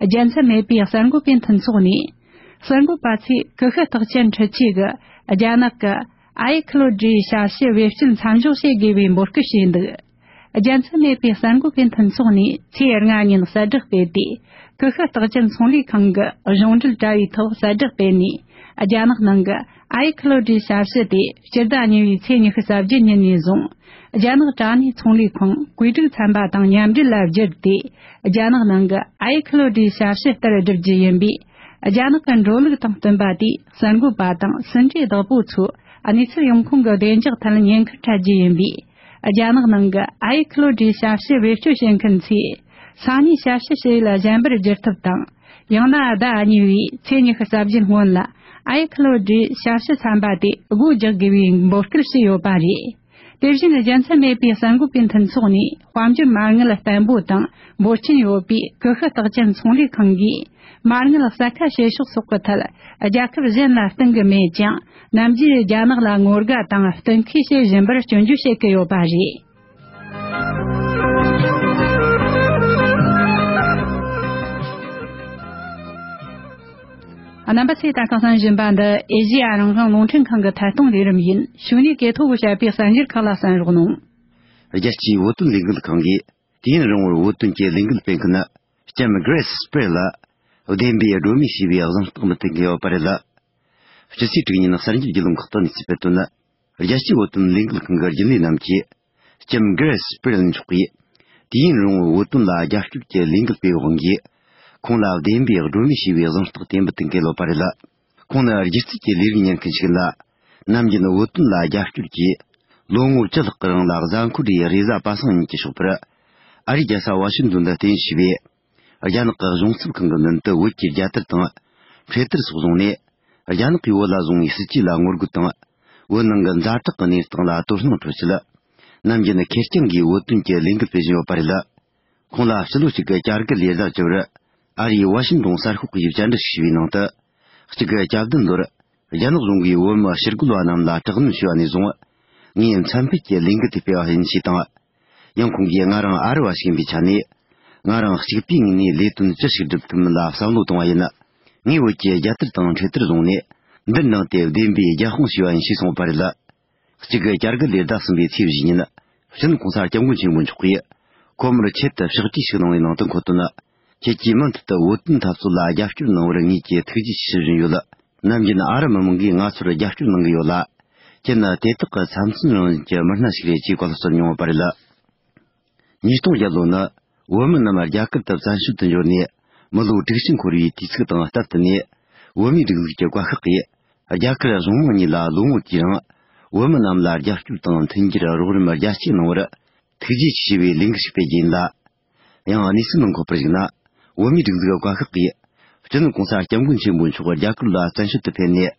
རྒྱལ་མཚམས་མེད་པའི་གསར་འགོད་པའི་མཐུན་ཚོགས་ནས། གསར་འགོད་པ་ཚོས་ཀུ་ཤུ་རྟགས་ཅན་འཕྲུལ་ཆས་ཀྱི་རྒྱ་ནག་གི་ཨའི་ཁི་ལོ་ཌིའི་ཞབས་ཞུ་བེད་སྤྱོད་མཚམས་འཇོག་བྱེད་དགོས་པའི་འབོད་སྐུལ་བྱས་འདུག་རྒྱལ་མཚམས་མེད་པའི་གསར་འགོད་པའི་མཐུན་ཚོགས་ནས་ཚེས་ལྔ་ཉིན་གསལ་བསྒྲགས་སྤེལ་ཏེ། ཀུ་ཤུ་རྟགས་ཅན་ཚོང་ལས་ཁང་གི་གཞུང་འབྲེལ་དྲ་བའི་ཐོག་གསལ་བསྒྲགས་སྤེལ་ནས། རྒྱ་ནག་ནང་གི་ཨའི་ཁི་ལོ་ཌིའི་ཞབས་ཞུ་དེ་སྤྱི་ཟླ་གཉིས་པའི་ཚེས་ཉི་ཤུ་རྩ་བརྒྱད་ཉིན་ནས་བཟུང་། རྒྱ་ནག་དྲ་གནས་ཚོང་ལས་ཁང་བཀོད་སྒྲིག་ཚན་པ་དང་མཉམ་འབྲེལ་ལ་བསྒྱུར་ཏེ། རྒྱ་ནག་ནང་གི་ཨའི་ཁི་ལོ་ཌིའི་ཞབས་ཞུ་ལྟར་བསྒྲུབ་རྒྱུ་ཡིན་པས། རྒྱ་ནག་གི་འགྲོ་ལུགས་དང་བསྟུན་པ་དེས་གསར་འགོད་པ་དང་ཟིན་བྲིས་བདག་པོ་ཚོས་གནས་ཚུལ་ཡོང་ཁུངས་ཀྱི་བདེ་འཇགས་ཐད་ཉེན་ཁར་འཕྲད་རྒྱུ་ཡིན་པས། རྒྱ་ནག་ནང་གི་ཨའི་ཁི་ལོ་ཌིའི་ཞབས་ཞུ་བེད་སྤྱོད་བྱེད་མཁན་ཚོས་ས་གནས་ཞབས་ཞུ་བྱེད་ཡུལ་གཞན་པར་བསྒྱུར་ཐབས་དང་། ཡང་ན་ཟླ་གཉིས་པའི་ཚེས་ཉི་ཤུ་རྩ་བརྒྱད་སྔོན་ལ་ཨའི་ཁི་ལོ་ཌིའི་ཞབས་ཞུ་ཚན་པ་དེ་སྒོ་རྒྱག་དགོས་པའི་འབོད་སྐུལ་བྱས་ཡོད་པ་རེད། དེ་བཞིན་རྒྱལ་མཚམས་མེད་པའི་གསར་འགོད་པའི་མཐུན་ཚོགས་ནས་དཔལ་འབྱོར་མ་དངུལ་བརྟན་པོ་དང་འབོར་ཆེན་ཡོད་པའི་ཀུ་ཤུ་རྟགས་ཅན་ཚོང་ལས་ཁང་གིས། མ་དངུལ་གསལ་ཁ་བྱེད་ཕྱོགས་སོགས་ཀྱི་ཐད་རྒྱལ་ཁབ་གཞན་ལ་བསྟུན་གྱི་མེད་ཅིང་། ནམ་རྒྱུན་རྒྱ་ནག་ལ་ངོ་དགའ་དང་བསྟུན་མཁས་བྱེད་བཞིན་པར་སྐྱོན་བརྗོད་བྱེད་ཀྱི་ཡོད་པ་རེད། རྣམ་པ་ཚོས་ད་ལྟ་གསན་བཞིན་པ་འདི་ཨེ་ཤེ་ཡ་རང་དབང་རླུང་འཕྲིན་ཁང་གི་ཐད་གཏོང་ལས་རིམ་ཡིན། གཞུག་ནས་གོ་ཐོས་བྱ་བའི་གསར་འགྱུར་ཁག་ལ་གསན་རོགས་གནང་། རྒྱལ་སྤྱིའི་བོད་དོན་ལས་འགུལ་ཁང་གིས་དུས་ཡུན་རིང་བོར་བོད་དོན་གྱི་ལས་འགུལ་སྤེལ་མཁན་ལྕམ་Grace Sperry་ལ་བདེན་པའི་སྒྲོན་མེ་ཞེས་པའི་གཟེངས་རྟགས་མི་སྟེར་གྱི་ཡོད་པ་རེད། ཕྱི་ཚེས་དྲུག་ཉིན་གསར་འགྱུར་བརྒྱུད་ལམ་ཁག་ཏུ་གནས་ཚུལ་སྤེལ་དོན། རྒྱལ་སྤྱིའི་བོད་དོན་ལས་འགུལ་ཁང་གི་རྒྱུན་ལས་རྣམས་ཀྱིས་ལྕམ་Grace Sperling་མཆོག་གིས་དུས་ཡུན་རིང་བོའི་བོད་དོན་ལ་རྒྱབ་སྐྱོར་གྱི་ལས་འགུལ་སྤེལ་བའི་དབང་གིས་ཁོང་ལ་བདེན་པའི་སྒྲོན་མེ་ཞེས་པའི་གཟེངས་རྟགས་དེ་འབུལ་དུ་འགེལ་ཡོད་པ་རེད། ཁོང་ནི་སྒྱུ་རྩལ་གྱི་ལས་རིགས་གཉེར་མཁན་ཞིག་ཡིན་ལ། ནམ་རྒྱུན་བོད་དོན་ལ་རྒྱབ་སྐྱོར་གྱིས་ལོ་ངོ་བཅུ་ལྷག་གི་རིང་ལ་གཟའ་འཁོར་རེའི་རེས་གཟའ་པ་སངས་ཉིན་གྱི་ཞོགས་པར་ཨ་རིའི་རྒྱལ་ས་ཝ་ཤིང་ཏོན་དུ་རྟེན་གཞི་བྱས་པའི་རྒྱ་ནག་གི་གཞུང་ཚབ་ཁང་གི་མདུན་དུ་བོད་ཀྱི་རྒྱལ་དར་དང་། འཕྲེད་དར་སོགས་བཟུང་ནས། རྒྱ་ནག་གིས་བོད་ལ་བཟུང་བའི་སྲིད་ཇུས་ལ་ངོ་རྒོལ་དང་། བོད་ནང་གི་ཛ་དྲག་གི་གནས་སྟངས་ལ་དོ་སྣང་འཕྲོད་ཆེད། ནམ་རྒྱུན་ཁེར་རྐྱང་གིས་བོད་དོན་གྱི་ལས་འགུལ་སྤེལ་བཞིན་ཡོད་པ་རེད། ཁོང་ལ་ཕྱི་ལོ་གཅིག་གི་བསྐྱར་དགུ་ལོའི་ཟླ་བཅུ་པར་ཨ་རིའི་ཝ་ཤིང་ཏོན་གསར་ཤོག་གིས་བཅར་འདྲི་ཞིག་བྱས་པའི་ནང་དུ། གཅིག་གི་གྱ་བདུན་ལོར་རྒྱ་ནག་གཞུང་གིས་བོད་མི་ཕྱིར་རྒོལ་བ་རྣམས་ལ་དྲག་གནོན་བྱས་པ་ནས་བཟུང་། ངས་མཚམས་ཕུད་ཀྱི་ལས་འགུལ་དེ་སྤེལ་བ་ཡིན་ཞེས་དང་། ཡང་ཁོང་གིས་ང་རང་ཨ་རི་བ་ཞིག་ཡིན་པའི་ཆ་ནས། ང་རང་གཅིག་པུའི་ངོས་ནས་ལས་དོན་ཅི་ཞིག་སྒྲུབ་ཐུབ་མིན་ལ་བསམ་བློ་གཏོང་བ་ཡིན། ངས་བོད་ཀྱི་རྒྱལ་དར་དང་འཕྲེད་དར་བཟུང་ནས་མདུན་དྲངས་ཏེ་བདེན་པའི་རྒྱབ་དཔུང་ཞུས་པ་ཡིན་ཞེས་གསུངས་པ་རེད། གཅིག་གི་བསྐྱར་དགུ་ལོའི་ཟླ་གསུམ་པའི་ཚེས་བཞི་ཉིན། སྤྱི་ནོར་གོང་ས་སྐྱབས་མགོན་ཆེན་པོ་མཆོག་གིས་ཁོ་མོར་ཆེད་དུ་ཕྱག་བྲིས་ཤིག་གནང་བའི་ནང་དུ་འཁོད་དོན། ཁྱེད་ཀྱིས་མུ་མཐུད་དུ་བོད་དོན་འཐབ་རྩོད་ལ་རྒྱབ་སྐྱོར་གནང་བར་ངེད་ཀྱིས་ཐུགས་རྗེ་ཆེ་ཞུ་བཞིན་ཡོད། ནམ་རྒྱུན་ཨ་རི་མི་མང་གིས་ང་ཚོར་རྒྱབ་སྐྱོར་གནང་གི་ཡོད་ལ། ཁྱེད་ནི་དེ་དག་གི་ཚབ་མཚོན་རང་བཞིན་གྱི་མི་སྣ་ཞིག་རེད་ཅེས་བཀའ་སློབ་སྩལ་མྱོང་བ་རེད། ཉིས་སྟོང་བརྒྱད་ལོ་ནི་བོད་མི་རྣམས་རྒྱ་གར་དུ་བཙན་བྱོལ་དུ་འབྱོར་ནས་མི་ལོ་དྲུག་ཅུ་འཁོར་བའི་དུས་ཚིགས་དང་སྟབས་བསྟུན་ནས། བོད་མིའི་སྒྲིག་འཛུགས་ཀྱི་བཀའ་ཤག་གིས་རྒྱ་གར་གཞུང་མང་གཉིས་ལ་ལོ་ངོ་དེའི་རིང་བོད་མི་རྣམས་ལ་རྒྱབ་སྐྱོར་དང་མཐུན་འགྱུར་རོགས་རམ་རྒྱ་སྐྱེད་གནང་བར་ཐུགས་རྗེ་ཆེ་ཞེས་པའི་ལས་འགུལ་ཞིག་སྤེལ་རྒྱུ་ཡིན་ལ། ཡང་གནས་ཚུལ་ནང་འཁོད་པར་གཞིགས་ན། བོད་མིའི་སྒྲིག་འཛུགས་བཀའ་ཤག་གིས་སྤྱི་ནོར་གོང་ས་སྐྱབས་མགོན་ཆེན་པོ་མཆོག་རྒྱ་གར་ལ་བཙན་བྱོལ་དུ་ཕེབས་ནས་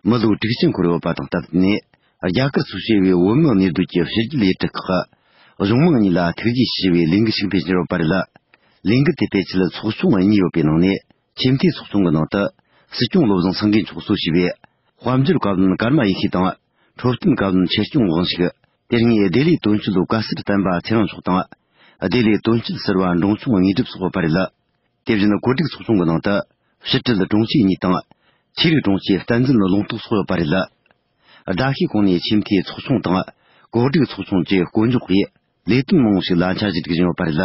མི་ལོ་དྲུག་ཅུ་འཁོར་ཡོད་པ་དང་སྟབས་བསྟུན་ནས། རྒྱ་གར་སུ་ཞེས་པའི་བོད་མིའི་གནས་སྡོད་ཀྱི་ཕྱི་རྒྱལ་ཡུལ་གྲུ་ཁག་གི་གཞུང་མང་གཉིས་ལ་ཐུགས་རྗེ་ཆེ་ཞེས་པའི་ལས་འགུལ་ཞིག་སྤེལ་གྱི་ཡོད་པ་རེད། ལས་འགུལ་དེ་སྤེལ་ཆེད་ཚོགས་ཆུང་གཉིས་ཡོད་པའི་ནང་ནས། ཆེས་མཐོའི་ཚོགས་ཆུང་གི་ནང་དུ་སྲིད་སྐྱོང་བློ་བཟང་སེང་གེ་མཆོག་གཙོ་བྱས་པའི་དཔལ་འབྱོར་བཀའ་བློན་ཀརྨ་ཡེ་ཤེས་དང་། འཕྲོད་བསྟེན་བཀའ་བློན་ཆེད་སྐྱོང་དབང་ཕྱུག་དེ་སྔའི་ལྡི་ལིའི་དོན་གཅོད་བཀའ་ཟུར་བསྟན་པ་ཚེ་རིང་མཆོག་དང་། ལྡི་ལིའི་དོན་གཅོད་ཟུར་པ་འབྲོང་ཆུང་དངོས་གྲུབ་སོགས་ཡོད་པ་རེད། དེ་བཞིན་བཀོད་སྒྲིག་ཚོགས་ཆུང་གི་ནང་དུ་ཕྱི་དྲིལ་དྲུང་ཆེ་གཉིས་དང་། ཆོས་རིག་དྲུང་ཆེ་བསྟན་འཛིན་ལུང་རྟོགས་སོགས་ཡོད་པ་རེད། བརྡ་ཤོད་ཁང་ནས་ཆེས་མཐོའི་ཚོགས་ཆུང་དང་བཀོད་སྒྲིག་ཚོགས་ཆུང་བཅས་བསྐོ་འཇོག་གིས་ལས་དོན་མང་པོ་ཞིག་ལ་འཆར་གཞི་སྒྲིག་བཞིན་ཡོད་པ་རེད།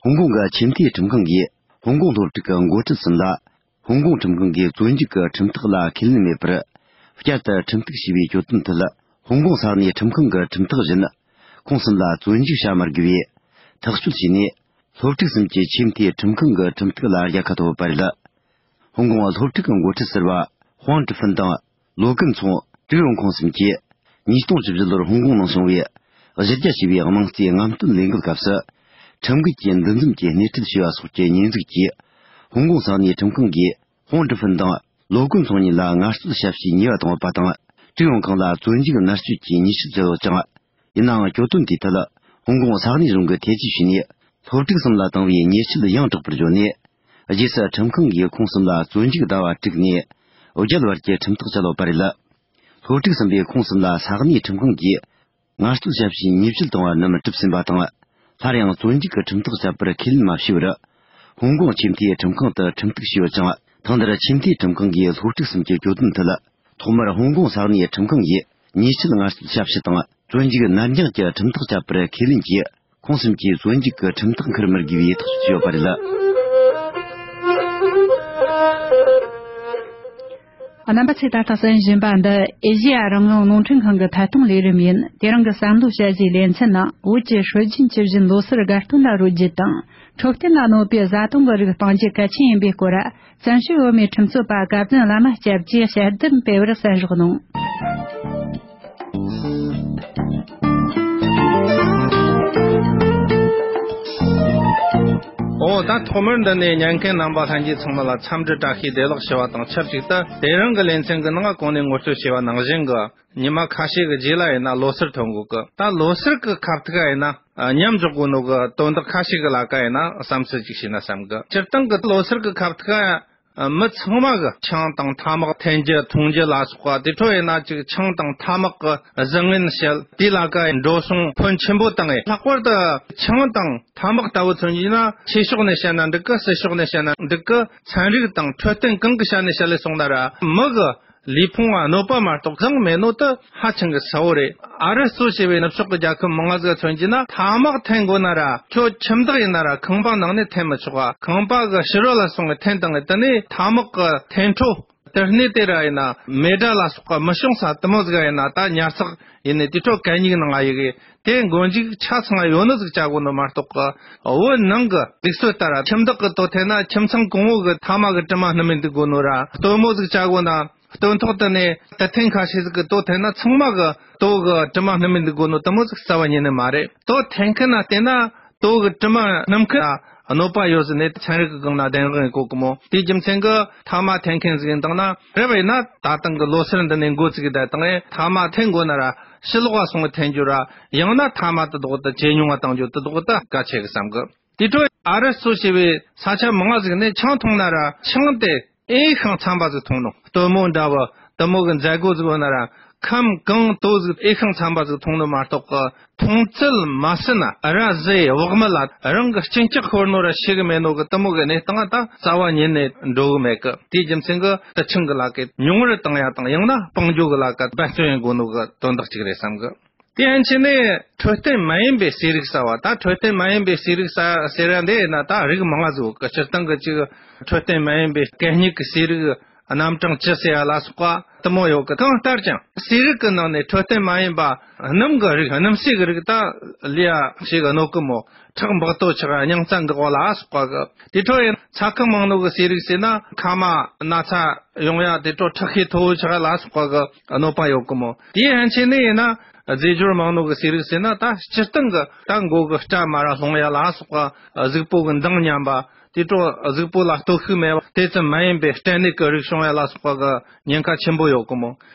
ཧོང་ཀོང་གི་ཆེས་མཐོའི་ཁྲིམས་ཁང་གིས་ཧོང་ཀོང་སློབ་ཕྲུག་གི་འགོ་ཁྲིད་གསུམ་ལ། ཧོང་ཀོང་ཁྲིམས་ཁང་གིས་བཙོན་འཇུག་གི་ཁྲིམས་ཐག་ལ་ཁས་ལེན་མེད་པར། བསྐྱར་དུ་ཁྲིམས་གཏུག་བྱས་པའི་གྱོད་དོན་ཐད། ཧོང་ཀོང་ས་གནས་ཁྲིམས་ཁང་གི་ཁྲིམས་ཐག་བཞིན། ཁོང་གསུམ་ལ་བཙོན་འཇུག་བྱ་མི་དགོས་པའི་ཐག་གཅོད་བྱས་ནས། སློབ་ཕྲུག་གསུམ་གྱིས་ཆེས་མཐོའི་ཁྲིམས་ཁང་གི་ཁྲིམས་ཐག་ལ་རྒྱལ་ཁ་ཐོབ་པ་རེད། ཧོང་ཀོང་སློབ་ཕྲུག་གི་འགོ་ཁྲིད་ཟུར་པ་ཧུང་ཀྲི་ཧྥིན་དང་། ལོ་ཀུན་ཚོང་། ཀྲུའུ་ཡོང་ཁོང་གསུམ་གྱིས། ཉིས་སྟོང་བཅུ་བཞི་ལོར་ཧོང་ཀོང་ནང་བྱུང་བའི། གཞི་རྒྱ་ཆེ་བའི་དམངས་གཙོའི་རྔམ་སྟོན་ལས་འགུལ་སྐབས་སུ། ཁྲིམས་འགལ་གྱི་འདུ་འཛོམས་ཀྱི་སྣེ་ཁྲིད་བྱས་པ་སོགས་ཀྱི་ཉེས་འཛུགས་ཀྱིས། ཧོང་ཀོང་ས་གནས་ཁྲིམས་ཁང་གིས། ཧོང་ཀྲི་ཧྥིན་དང་། ལོ་ཀུན་ཚོང་གཉིས་ལ་ངལ་རྩོལ་ཞབས་ཞུའི་ཉེས་པ་བཏང་ཡོད་པ་དང་། ཀྲུའུ་ཡོང་ཁོང་ལ་བཙོན་འཇུག་མནར་གཅོད་ཀྱི་ཉེས་ཆད་བཅད་ཡོད་ཅིང་། ཡིན་ནའང་གྱོད་དོན་དེའི་ཐད། ཧོང་ཀོང་ས་གནས་གཞུང་གིས་ཐེ་ཇུས་བྱས་ནས། སློབ་ཕྲུག་གསུམ་ལ་བཏང་བའི་ཉེས་ཆད་ཡང་དྲག་པར་བརྗོད་ནས། རྗེས་སུ་ཁྲིམས་ཁང་གིས་ཁོང་གསུམ་ལ་བཙོན་འཇུག་ཟླ་བ་དྲུག་ནས་བརྒྱད་བར་གྱི་ཁྲིམས་ཐག་བཅད་ཡོད་པ་རེད། སློབ་ཕྲུག་གསུམ་པས་ཁོང་གསུམ་ལ་ས་གནས་ཁྲིམས་ཁང་གིས་ངལ་རྩོལ་ཞབས་ཞུའི་ཉེས་ཆད་བཏང་བ་རྣམས་གྲུབ་ཟིན་པ་དང་། སླར་ཡང་བཙོན་འཇུག་གི་ཁྲིམས་ཐག་བཅད་པར་ཁས་ལེན་མ་བྱས་པར། ཧོང་ཀོང་ཆེས་མཐོའི་ཁྲིམས་ཁང་དུ་ཁྲིམས་གཏུག་བྱས་ཡོད་ཅིང་། ཐེངས་འདིར་ཆེས་མཐོའི་ཁྲིམས་ཁང་གིས་སློབ་ཕྲུག་གསུམ་གྱི་གྱོད་དོན་ཐད། ཐོག་མར་ཧོང་ཀོང་ས་གནས་ཁྲིམས་ཁང་གིས་ཉེས་ཆད་ངལ་རྩོལ་ཞབས་ཞུ་དང་བཙོན་འཇུག་ནར་འགྱངས་ཀྱི་ཁྲིམས་ཐག་བཅད་པར་ཁས་ལེན་གྱིས། ཁོང་གསུམ་གྱིས་བཙོན་འཇུག་གི་ཁྲིམས་ཐག་འཁུར་མི་དགོས་པའི་ཐག་གཅོད་བྱས་ཡོད་པ་རེད། རྣམ་པ་ཚོས་ད་ལྟ་གསན་བཞིན་པ་འདི་ཨེ་ཤེ་ཡ་རང་དབང་རླུང་འཕྲིན་ཁང་གི་ཐད་གཏོང་ལས་རིམ་ཡིན། དེ་རིང་གི་བསམ་བློ་དཔྱད་གཞིའི་ལེ་ཚན་ནང་བོད་ཀྱི་སྲོལ་རྒྱུན་བཅུ་བཞི་ལོ་སར་དགའ་སྟོན་ལ་རོལ་རྒྱུ་དང་། འཕྲོད་བསྟེན་ལ་གནོད་པའི་བཟའ་བཏུང་གི་རིགས་སྤང་རྒྱུ་གལ་ཆེན་ཡིན་པའི་སྐོར། བཙན་བྱོལ་བོད་མིའི་ཁྲིམས་རྩོད་པ་སྐལ་ལྡན་བླ་མ་སྐྱབས་ཀྱིས་དཔྱད་གཏམ་སྤེལ་བར་གསན་རོགས་གནང་། ཨོ། ད་ཐོག་མར་འདི་ནས་ཉན་མཁན་རྣམ་པ་ལྷན་རྒྱས་ཚང་མ་ལ་འཚམས་འདྲི་བཀྲ་ཤིས་བདེ་ལེགས་ཞུ་བ་དང་ཆབས་ཅིག་ཏུ། དེ་རིང་གི་ལེ་ཚན་གྱི་ནང་གོང་ནས་ངོ་སྤྲོད་བྱས་པ་ནང་བཞིན་གྱི། ཉི་མ་ཁ་ཤས་ཀྱི་རྗེས་ལ་ཡིན་ན་ལོ་སར་ཐོན་གོ་གི། ད་ལོ་སར་གྱི་ཁ་ཐུག་ཡིན་ན་མཉམ་འཇོག་དགོས་ནོ་གི་དོན་དག་ཁ་ཤས་ཀྱི་ལ་ཀ་ཡིན་ན་བསམ་ཚུལ་ཅིག་བྱས་ན་བསམ་གི། སྤྱིར་བཏང་གི་ལོ་སར་གྱི་ཁ་ཐུག་མི་ཚང་མ་གི་ཆང་དང་ཐ་མག་འཐེན་རྒྱུ་འཐུང་རྒྱུ་ལ་སོགས་པ་དེ་འཕྲོ་ཡིན་ན་ཅིག་ཆང་དང་ཐ་མག་གི་བཟང་ངན་བཤད། དེ་ལ་ཀ་འགྲོ་སོང་ཕོན་ཆེན་པོ་བཏང་ངེ། ལྷག་པར་དུ་ཆང་དང་ཐ་མག་ལྟ་བུ་མཚོན་རྒྱུ་ན་ཆོས་ཕྱོགས་ནས་བཤད་ན་འགྲིག་གི། སྲིད་ཕྱོགས་ནས་བཤད་ན་འགྲིག་གི། ཚན་རིག་དང་འཕྲོད་བསྟེན་གང་གི་ཆ་ནས་བཤད་ལས་སོང་ན་ར་མི་གི་ལུས་ཕུང་བ་གནོད་པ་མ་གཏོགས་བཟང་མེད་ནོ་དེ་ཧ་ཅང་གི་གསལ་བོ་རེད། ཨ་རི་གཙོ་བྱས་པའི་ནུབ་ཕྱོགས་ཀྱི་རྒྱལ་ཁབ་མང་ང་ཟིག་མཚོན་རྒྱུ་ན་ཐ་མག་འཐེན་དགོས་ན་ར་ཁྱོད་ཁྱིམ་བདག་ཡིན་ན་ར་ཁང་པ་ནང་ནས་འཐེན་མི་ཆོག་ག། ཁང་པ་གི་ཕྱི་རོལ་ལ་སོང་ངས་འཐེན་བཏང་ངས། དེ་ནས་ཐ་མག་གི་འཐེན་འཕྲོ་ དེ་སྣེ་དེ་ར་ཡིན་ན་མེ་དགྲ་ལ་སོགས་པ་མི་བྱུང་ས་དེ་མོ་ཟིག་ཡིན་ན་ད་ཉར་ཚགས་ཡིན་ནས་དེ་འཕྲོ་གད་སྙིགས་ནང་ང་ཡི་གི་དེ་མགོ་མཇུག་ཆ་ཚང་ཡོད་ནི་ཟིག་བྱ་དགོས་ནི་མ་གཏོགས་གི་བོད་ནང་གི་ལུགས་སྲོལ་ལྟར་ར་ཁྱིམ་བདག་གི་དོ་ཐེ་ན་ཁྱིམ་ཚང་གང་བོ་གི་ཐ་མ་གི་དྲི་མ་སྣུམ་མི་འདུག་དགོས་ནོ་ར་སྟོན་མོ་ཟིག་བྱ་དགོས་ན། སྟོན་ཐོག་དེ་ནས་དུ་ཐེངས་ཁ་ཤས་ཟིག་གི་དོ་ཐེ་ན་ཚང་མ་གི་དོ་གི་དྲི་མ་སྣུམ་མི་འདུག་དགོས་ནོ་དེ་མོ་ཟིག་རྩ་བ་ཉིད་ནས་མ་རེད། དོ་ཐེ་མཁན་ན་བལྟས་ན་དོ་གི་དྲི་མ་སྣུམ་མཁན་ན་གནོད་པ་ཡོད་ཟེར་ནས་ཚན་རིག་གི་སྒང་ན་གདེང་དབང་ཡོད་གོ་གི་མོ། དེའི་རྒྱུ་མཚན་གི་ཐ་མ་ཐེ་མཁན་ཟིག་ཡིན་དང་ན་རེ་བ་ཡིན་ན་ད་ཐེངས་གི་ལོ་སར་འདི་ནས་འགོ་ཚུགས་གི་བསྡད་དང་ཨེ་ཐ་མ་ཐེ་འགོ་ན་ར་ཕྱི་ལོགས་བ་སོང་གི་ཐེ་འགྱུར་ར་ཡང་ན་ཐ་མ་དེ་དོག་ཏུ་ཇེ་ཉུང་བ་བཏང་རྒྱུ་དེ་དོག་ཏུ་གལ་ཆེ་གི་བསམ་གི། དེ་འཕྲོ་ཨ་རི་གཙོ་བྱས་པའི་ས་ཆ་མང་ང་ཟིག་ནས་ཆང་འཐུང་ན་ར་ཆང་དེ་ཨེ་ཤང་ཚན་པ་ཟིག་འཐུང་ནོ། སྟོན་མོ་འདྲ་བོ་དེ་མོ་གི་མཛད་སྒོ་ཟིག་ཡོད་ན་ར་ཁམ་གང་དོ་ཟིག་ཨེ་ཤང་ཚན་པ་ཟིག་འཐུང་ནོ་མ་གཏོགས་གི་འཐུང་རྩལ་མ་ཟིན་ན་ར་ཟེ་བག་མི་ལ་རང་གི་གཅིན་སྐྱག་ཤོར་ནོ་ར་ཤེས་གི་མེད་ནོ་གི་དེ་མོ་གི་གནས་སྟངས་ད་རྩ་བ་ཉིད་ནས་འགྲོ་གི་མེད་གི། དེའི་རྒྱུ་མཚན་གི་དུ་ཆིང་གི་ལ་ཀའི་མྱོང་རོལ་བཏང་ཡ་དང་ཡང་ན་སྤང་རྒྱུ་གི་ལ་ཀ་འབད་བརྩོན་ཡེད་དགོས་ནོ་གི་དོན་དག་ཅིག་རེད་བསམ་གི། དེ་ཡན་ཆད་ནས་འཕྲོད་བསྟེན་མ་ཡིན་པའི་ཟས་རིགས་ཟེར་བ་ད་འཕྲོད་བསྟེན་མ་ཡིན་པའི་ཟས་རིགས་ཟེར་ཟེར་ཡ་འདི་ཡིན་ན་ད་རིགས་མང་ང་ཟིག་ཡོད་གི། སྤྱིར་བཏང་གི་ཅིག་འཕྲོད་བསྟེན་མ་ཡིན་པའི་གད་སྙིགས་ཀྱི་ཟས་རིགས་རྣམ་གྲངས་བཅུ་ཟེར་ཡ་ལ་སོགས་པ་དེ་མོ་ཡོད་གི། གང་ལྟར་ཀྱང་ཟས་རིགས་ཀྱི་ནང་ནས་འཕྲོད་བསྟེན་མ་ཡིན་པ་སྣུམ་གྱི་རིགས་སྣུམ་ཟས་ཀྱི་རིགས་ད་ལས་ཡ་ཞིག་གནོད་གི་མོ། ཁྲག་འབག་ཏོ་ཆགས་སྙིང་རྩ་འགག་པ་ལ་སོགས་པ་གི། དེ་འཕྲོ་ཡིན་ཚ་ཁུ་མང་ནོ་གི་ཟས་རིགས་ཟེར་ན་ཁ་མ་ན་ཚ་ཡོང་ཡ་དེ་འཕྲོ་ཁྲག་ཤེད་མཐོ་བོ་ཆགས་ལ་སོགས་པ་གི་གནོད་པ་ཡོད་གི་མོ། དེའི་ཡན་ཆད་ནས་ཡིན་ན་རྫས་སྦྱོར་མང་ནོ་གི་ཟས་རིགས་ཟེར་ན་ད་སྤྱིར་བཏང་གི་ད་མགོ་གི་སྐྲ་མར་ར་ལྷུང་ཡ་ལ་སོགས་པ་གཟུགས་པོ་གི་མདངས་ཉམས་པ་དེ་འཕྲོ་གཟུགས་པོ་ལ་སྟོབས་ཤུགས་མེད་པ་དེ་ཙམ་མ་ཡིན་པའི་སྐྲན་ནད་ཀྱི་རིགས་བྱུང་ཡ་ལ་སོགས་པ་གི་ཉེན་ཁ་ཆེན་པོ་ཡོད་གི་མོ།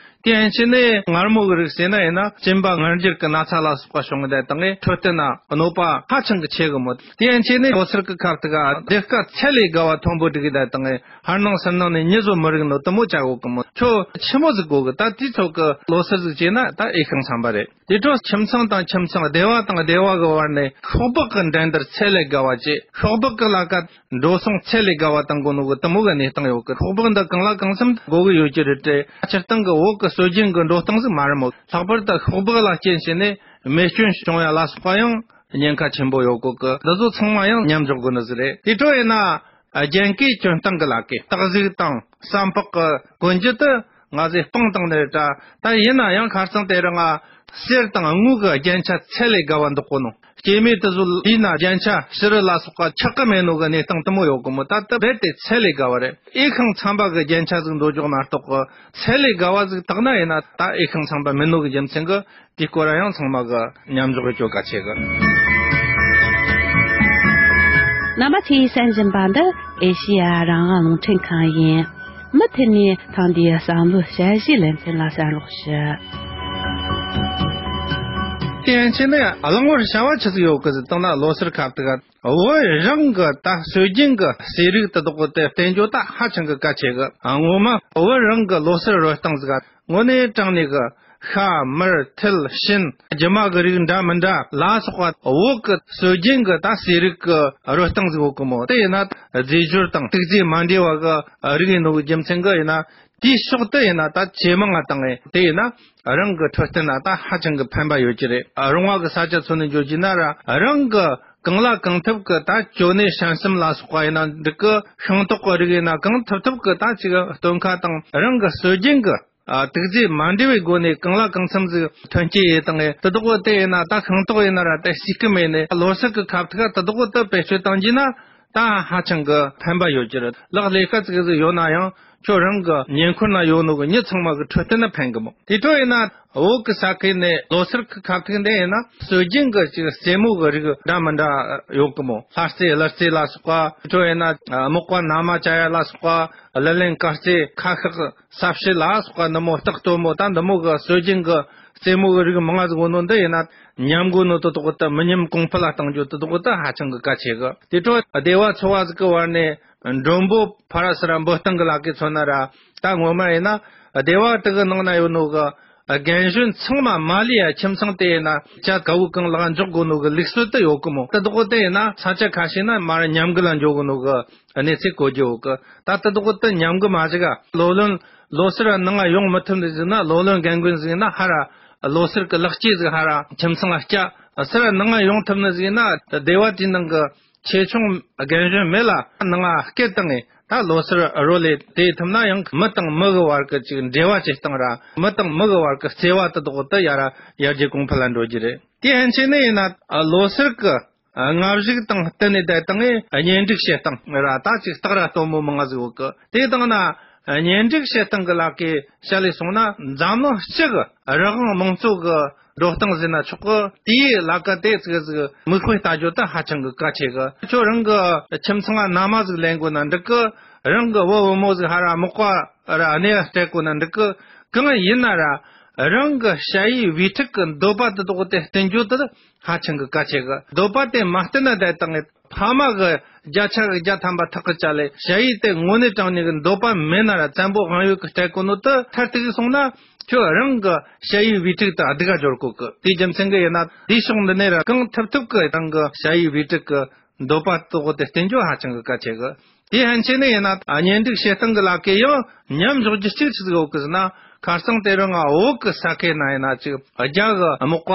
དེ་ཡན་ཆད་ནས་མངར་མོ་གི་རིགས་ཟེར་ན་ཡིན་ན་གཅིན་པ་མངར་འགྱུར་གྱི་ན་ཚ་ལ་སོགས་པ་བྱུང་གི་བསྡད་དང་ངས་འཕྲོད་བསྟེན་ན་གནོད་པ་ཧ་ཅང་གི་ཆེ་གི་མོད། དེ་ཡན་ཆད་ནས་ལོ་སར་གི་ཁ་ཐུག་ག་སྡེར་ཁ་ཚད་ལས་བརྒལ་བ་མཐོན་པོ་སྒྲིག་གི་བསྡད་དང་ངས་ཕར་ནང་ཚུར་ནང་ནས་མྱི་བཟོ་མི་རིག་ནོ་དེ་མོ་བྱ་གོ་གི་མོད། ཁྱོད་ཆི་མོ་ཟིག་དགོ་གི། ད་དུས་ཚོད་གི་ལོ་སར་ཟིག་བྱས་ན་ད་ཨེ་ཤང་ཚན་པ་རེད། དེ་འཕྲོ་ཁྱིམ་ཚང་དང་ཁྱིམ་ཚང་སྡེ་བ་དང་སྡེ་བ་གི་བར་ནས་ཤོག་སྦག་གི་འགྲན་བསྡུར་ཚད་ལས་བརྒལ་བ་བྱས། ཤོག་སྦག་གི་ལ་ཀ་འགྲོ་སོང་ཚད་ལས་བརྒལ་བ་བཏང་དགོས་ནོ་གི་དེ་མོ་གི་གནས་སྟངས་ཡོད་གི། ཤོག་སྦག་འདི་གང་ལ་གང་འཚམ་དགོས་གི་ཡོད་ཀྱི་རེད་དྲ། སྤྱིར་བཏང་གི་བོད་གི་སྲོལ་རྒྱུན་གི་འགྲོ་སྟངས་ཟིག་མ་རེད་མོད། ལྷག་པར་དུ་ཤོག་སྦག་ལ་རྐྱེན་བྱས་ནས་རྨས་སྐྱོན་བྱུང་ཡ་ལ་སོགས་པ་ཡང་ཉེན་ཁ་ཆེན་པོ་ཡོད་གོ་གི། འདི་ཚོ་ཚང་མ་ཡང་མཉམ་འཇོག་དགོས་ནི་ཟིག་རེད། དེ་འཕྲོ་ཡིན་ན་རྒྱན་གོས་གྱོན་སྟངས་གི་ལ་ཀའི་སྟག་གཟིག་དང་ཟམ་པག་གི་གོན་རྒྱུ་དེ་ང་ཚོས་སྤང་བཏང་ནི་རེད་དྲ། ད་ཡིན་ན་ཡང་ཁ་རྩང་དེ་རིང་ང་གསེར་དང་དངུལ་གི་རྒྱན་ཆ་ཚད་ལས་བརྒལ་བ་འདོགས་གོ་ནོ། སྐྱེས་མེད་དེ་ཚོ་ལུས་ན་རྒྱན་ཆ་ཕྱི་རུ་ལ་སོགས་པ་ཆགས་ཀྱི་མེད་ནོ་གི་གནས་སྟངས་དེ་མོ་ཡོད་གི་མོད། ད་ལྟ་རྦད་དེ་ཚད་ལས་བརྒལ་བ་རེད། ཨེ་ཤང་ཚན་པ་གི་རྒྱན་ཆ་ཟིག་འདོགས་རྒྱུ་མ་གཏོགས་གི་ཚད་ལས་བརྒལ་བ་ཟིག་བཏགས་ན་ཡིན་ན་ད་ཨེ་ཤང་ཚན་པ་མིན་ནོ་གི་རྒྱུ་མཚན་གི་དེའི་སྐོར་ཡང་ཚང་མ་གི་མཉམ་འཇོག་གི་སྐྱོ་གལ་ཆེ་གི། རྣམ་པ་ཚོས་གསན་བཞིན་པ་འདི་ཨེ་ཤེ་ཡ་རང་དབང་རླུང་འཕྲིན་ཁང་ཡིན། མུ་མཐུད་ནས་ཐེངས་འདིའི་བསམ་བློའི་དཔྱད་གཞིའི་ལེ་ཚན་ལ་གསན་རོགས་ཞུ། དེ་ཡན་ཆད་ནས་གླེང་བར་བྱ་བ་ཆི་ཟིག་ཡོད་གི་ཟེར་བཏང་ན་ལོ་སར་ཁ་ཐུག་ག་བོད་རང་གི་ད་སྲོལ་རྒྱུན་གི་ཟས་རིགས་དེ་དག་གི་དེ་བསྟེན་རྒྱུ་ད་ཧ་ཅང་གི་གལ་ཆེ་གི། ངོ་མ་བོད་རང་གི་ལོ་སར་རོལ་སྟངས་ཟིག་ག་དངོས་གནས་དྲང་གནས་གི་ཤ་མར་ཐིལ་ཤིན་རྒྱུ་མ་གི་རིགས་འདྲ་མི་འདྲ་ལ་སོགས་པ་བོད་གི་སྲོལ་རྒྱུན་གི་ད་ཟས་རིགས་གི་རོལ་སྟངས་ཟིག་ཡོད་གི་མོ། དེ་ཡིན་ན་རྫས་སྦྱོར་དང་གཏུག་རྫས་མ་འདྲེས་པ་གི་རིགས་ཡིན་ནོ་གི་རྒྱུ་མཚན་གི་ཡིན་ན་དེའི་ཕྱོགས་དེ་ཡིན་ན་ད་ཇེ་མང་ང་བཏང་ངེ་དེ་ཡིན་ན་རང་གི་འཕྲོད་བསྟེན་ན་ད་ཧ་ཅང་གི་ཕན་པ་ཡོད་ཀྱི་རེད། རོང་བ་གི་ས་ཆ་ཚོ་ནས་འགྱོ་རྒྱུ་ན་ར་རང་གི་གང་ལ་གང་ཐུབ་གི་ད་ཅོ་ནེ་ཧྲན་སུམ་ལ་སོགས་པ་ཡིན་ན་འགྲིག་གི། ཤིང་ཏོག་གི་རིགས་ཡིན་ན་གང་ཐུབ་ཐུབ་གི་ད་ཅིག་སྟོན་ཁ་དང་རང་གི་སྲོལ་རྒྱུན་གི་ཨ་གཏུག་རྫས་མ་འདྲེས་པའི་སྒོ་ནས་གང་ལ་གང་འཚམ་ཟིག་ཐོན་སྐྱེད་ཡེད་བཏང་ངེ་དེ་དག་གི་དེ་ཡིན་ན་ད་ཤིང་ཏོག་ཡིན་ན་ར་ད་སྲིད་སྐུ་མེད་ནས་ལོ་སར་གི་ཁ་ཐུག་ག་དེ་དག་གི་དེ་བེད་སྤྱོད་བཏང་རྒྱུ་ན་ད་ཧ་ཅང་གི་ཕན་པ་ཡོད་ཀྱི་རེད། ལག་ལས་ཀ་ཙིག་ཟིག་ཡོད་ན་ཡང་ཁྱོད་རང་གི་ཉེ་འཁོར་ན་ཡོད་ནོ་གི་མྱི་ཚང་མ་གི་འཕྲོད་བསྟེན་ན་ཕན་གི་མོ། དེ་འཕྲོ་ཡིན་ན་བོད་གི་ས་ཁུལ་ནས་ལོ་སར་གི་ཁ་ཐུག་འདི་ཡིན་ན་སྲོལ་རྒྱུན་གི་ཅིག་རྩེད་མོ་གི་རིགས་འདྲ་མི་འདྲ་ཡོད་གི་མོ། ལྷ་རྩེད་གླུ་རྩེད་ལ་སོགས་པ། དེ་འཕྲོ་ཡིན་ན་ཨ་སྨུག་པ་ན་མ་བྱ་ཡ་ལ་སོགས་པ། གླུ་ལེན་གར་རྩེད་ཁ་ཤགས་ས་བྱི་ལ་སོགས་པ་འདི་མོ། སྟག་སྟོན་མོ། ད་འདི་མོ་གི་སྲོལ་རྒྱུན་གི་རྩེད་མོ་གི་རིགས་མང་ང་ཟིག་ཡོད་ནོ་འདི་ཡིན་ན་ཉམས་དགོས་ནོ་དེ་དག་ད་མི་ཉམས་གོང་འཕེལ་ལ་གཏང་རྒྱུ་དེ་དག་ད་ཧ་ཅང་གི་གལ་ཆེ་གི། དེ་འཕྲོ་སྡེ་བ་ཚོ་བ་ཟིག་གི་བར་ནས་མགྲོན་པོ་ཕ་ར་སི་ར་འབོད་སྟངས་གི་ལ་ཀའི་མཚོན་ན་ར། ད་ངོ་མ་ཡིན་ན་སྡེ་བ་དེ་གི་ནང་ན་ཡོད་ནོ་གི་རྒན་གཞོན་ཚང་མ་མ་ལུས་ཡ་ཁྱིམ་ཚང་དེ་ཡིན་ན་ཇ་ག་བུ་གང་ལག་འཇོག་དགོས་ནོ་གི་ལུགས་སྲོལ་དེ་ཡོད་གི་མོ། དེ་དག་དེ་ཡིན་ན་ས་ཆ་ཁ་ཤས་ན་མར་ཉམས་རྒུད་ལ་འགྱོ་གི་ནོ་གི་གནས་ཚུལ་གོ་རྒྱུ་ཡོད་གི། ད་དེ་དག་དེ་ཉམས་རྒུད་མ་བྱེད་ག་ལོ་ལོན་ལོ་སར་ནང་ང་ཡོང་མི་ཐུབ་ནི་ཟིག་ན་ལོ་ལོན་རྒན་རྒོན་ཟིག་ན་ཧ་ར་ལོ་སར་གི་ལག་སྐྱེས་ཟིག་ཧ་ར་ཁྱིམ་ཚང་ལ་སྐྱ་སར་ནང་ང་ཡོང་ཐུབ་ནི་ཟིག་ན་སྡེ་བ་དེའི་ནང་གི་ཆེ་ཆུང་རྒན་གཞོན་མེད་ལ་ནང་ང་སྐད་བཏང་ངས། ད་ལོ་སར་རོལ་ལེ་དེ་ཐུབ་ན་ཡང་མི་དང་མི་གི་བར་གི་ཅིག་འབྲེལ་བ་བྱེད་སྟངས་ར། མི་དང་མི་གི་བར་གི་བརྩེ་བ་དེ་དག་དེ་ཡར་ར་ཡར་རྒྱས་གོང་འཕེལ་ལ་འགྲོ་རྒྱུ་རེད། དེ་ཡན་ཆད་ནས་ཡིན་ན་ལོ་སར་གི་ཨ། སྔ་གཞུག་དང་བསྟུན་ནས་བསྡད་བཏང་ངས་གཉེན་སྒྲིག་བྱེད་སྟངས་ར། ད་ཅིག་སྟག་ར་སྟོན་མོ་མང་ང་ཟིག་ཡོད་གི། དེ་དང་ན་གཉེན་སྒྲིག་བྱེད་སྟངས་གི་ལ་ཀའི་བཤད་ལས་སོང་ན། འཛམ་གླིང་སྤྱི་གི་རང་དབང་དམངས་གཙོ་གི་འགྲོ་སྟངས་ཟེར་ན་ཆོག་གི། དེའི་ལ་ཀ་དེ་ཚིག་ཟིག་མིག་དཔེ་ལྟ་རྒྱུ་ད་ཧ་ཅང་གི་གལ་ཆེ་གི། ཁྱོད་རང་གི་ཁྱིམ་ཚང་ང་མནའ་མ་ཟིག་ལེན་དགོས་ན་འགྲིག་གི། རང་གི་བུ་བུ་མོ་ཟིག་ཧ་ར་མག་པ་ར་གནས་སྤྲད་དགོས་ན་འགྲིག་གི། གང་ཡིན་ན་ར་རང་གི་ཞ་ཡི་བུ་ཕྲུག་གི་འདོད་པ་དེ་དག་དེ་བསྟུན་རྒྱུ་དེ་ཧ་ཅང་གི་གལ་ཆེ་གི། འདོད་པ་དེ་མ་བསྟུན་ན་བསྡད་བཏང་ངས། ཕ་མ་གི་བརྒྱ་ཆ་གི་བརྒྱ་ཐམ་པ་ཐག་གི་བཅད་ལས་ཞ་ཡི་དེ་དངོས་གནས་དྲང་གནས་གི་འདོད་པ་མེད་ན་ར་བཙན་པོ་དབང་ཡོད་གི་སྤྲད་གོ་ནོ་དེ་མཐར་ཐུག་སོང་ན་ཁྱོད་རང་གི་ཞ་ཡི་བུ་ཕྲུག་དེ་སྡུག་ག་སྦྱོར་གོ་གི། དེའི་རྒྱུ་མཚན་གི་ཡིན་ན་དེའི་ཕྱོགས་འདི་ནས་ར་གང་ཐུབ་ཐུབ་གི་རང་གི་ཞ་ཡི་བུ་ཕྲུག་གི་འདོད་པ་དེ་དག་དེ་བསྟུན་རྒྱུ་ཧ་ཅང་གི་གལ་ཆེ་གི། དེ་ཡན་ཆད་ནས་ཡིན་ན་གཉེན་སྒྲིག་བྱེད་སྟངས་གི་ལ་ཀའི་ཡང་མཉམ་འཇོག་རྒྱུ་གཅིག་ཆི་ཟིག་ཡོད་གི་ཟེར་ན། ཁ་སང་དེ་རིང་ང་བོད་གི་ས་ཁུལ་ན་ཡིན་ན་ཅིག་རྒྱ་གི་མག་པ་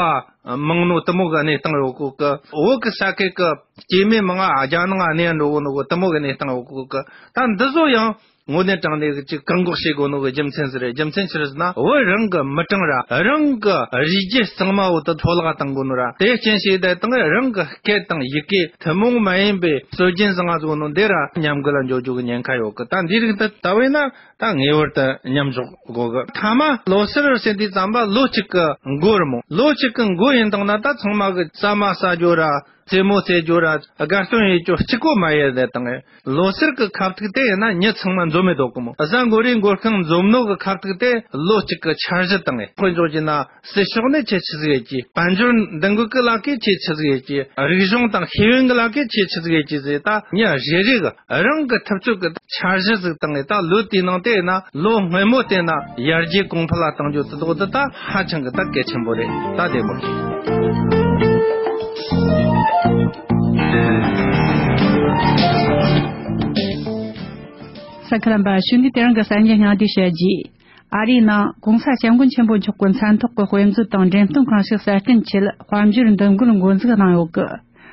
མང་ནོ་དེ་མོ་གི་གནས་སྟངས་ཡོད་གི། བོད་གི་ས་ཁུལ་གི་སྐྱེས་དམན་མང་ང་རྒྱ་ནང་ང་གནས་འགྲོ་གོ་ནོ་གི་དེ་མོ་གི་གནས་སྟངས་ཡོད་གི། ད་འདི་ཚོ་ཡང་དངོས་གནས་དྲང་གནས་གི་ཅིག་བཀག་འགོག་བྱེད་དགོས་ནོ་གི་རྒྱུ་མཚན་ཟིག་རེད། རྒྱུ་མཚན་ཆི་རེད་ཟེར་ན། བོད་རང་གི་མི་གྲངས་ར་རང་གི་རིགས་རྒྱུད་གཙང་མ་བོ་དེ་འཕྲོ་བརླག་བཏང་གོ་ནོ་ར། དེ་རྐྱེན་བྱས་བསྡད་བཏང་རང་གི་སྐད་དང་ཡི་གེ་ཐུན་མོང་མ་ཡིན་པའི་སྲོལ་རྒྱུན་བཟང་ང་བཟོ་ནོ་འདི་ར་ཉམས་རྒུད་ལ་འགྲོ་རྒྱུ་གི་ཉེན་ཁ་ཡོད་གི། ད་འདི་རིགས་འདི་ལྟ་བས་ན་ད་ངེས་པར་དུ་མཉམ་འཇོག་དགོས་གི། ཐ་མ་ལོ་སར་ཟེར་དུས་ཙམ་པ་ལོ་གཅིག་གི་འགོ་རེད་མོ། ལོ་གཅིག་གི་འགོ་ཡིན་བཏང་ན་ད་ཚང་མ་གི་ཟ་མ་ཟ་རྒྱུ་ར་རྩེད་མོ་རྩེ་རྒྱུ་ར་དགའ་སྟོན་ཡེད་རྒྱུ་གཅིག་པོ་མ་ཡིན་བསྡད་བཏང་ངས། ལོ་སར་གི་ཁ་ཐུག་དེ་ཡིན་ན་མྱི་ཚང་མ་འཛོམས་མེད་དོ་གི་མོ། གཟའ་འགོ་རེ་འགོ་ཁང་འཛོམས་ནོ་གི་ཁ་ཐུག་དེ་ལོ་གཅིག་གི་འཆར་གཞི་བཏང་ངས། དཔེ་འཇོག་རྒྱུ་ན། སྲིད་ཕྱོགས་ནས་ཁྱེད་ཆི་ཟིག་ཡེད་ཀྱི། དཔལ་འབྱོར་འདུ་འགོད་ཀྱི་ལ་ཁའི་ཁྱེད་ཆི་ཟིག་ཡེད་ཀྱི། རིག་གཞུང་དང་ཤེས་ཡོན་གྱི་ལ་ཁའི་ཁྱེད་ཆི་ཟིག་ཡེད་ཀྱི་ཟེར། ད་མྱི་རེ་རེ་གི་རང་གི་ཐུབ་ཚོད་ཀྱི་འཆར་གཞི་ཟིག་བཏང་ངས། ད་ལོ་དེའི་ནང་དེ་ན་ལོ་སྔོན་མོ་དེ་ན་ཡར་རྒྱས་གོང་འཕེལ་ལ་གཏང་རྒྱུ་དེ་དག་དེ་ད་ཧ་ཅང་གི་ད་གལ་ཆེན་པོ་རེད། ད་བདེ་མོ། ས་ཁ་ལམ་པ་ཞུ་འདི་དེ་རིང་གི་གསར་འགྱུར་སྙིང་བསྡུས་བཤད་རྒྱུ། ཨ་རིའི་ནང་༸གོང་ས་སྐྱབས་མགོན་ཆེན་པོ་མཆོག་གི་མཚན་ཐོག་གི་དཔེ་མཛོད་དང་འགྲེམས་སྟོན་ཁང་ཞིག་གསར་སྐྲུན་ཆེད་དཔལ་འབྱོར་འདུ་འགོད་འགོ་འཛུགས་གནང་ཡོད་གི།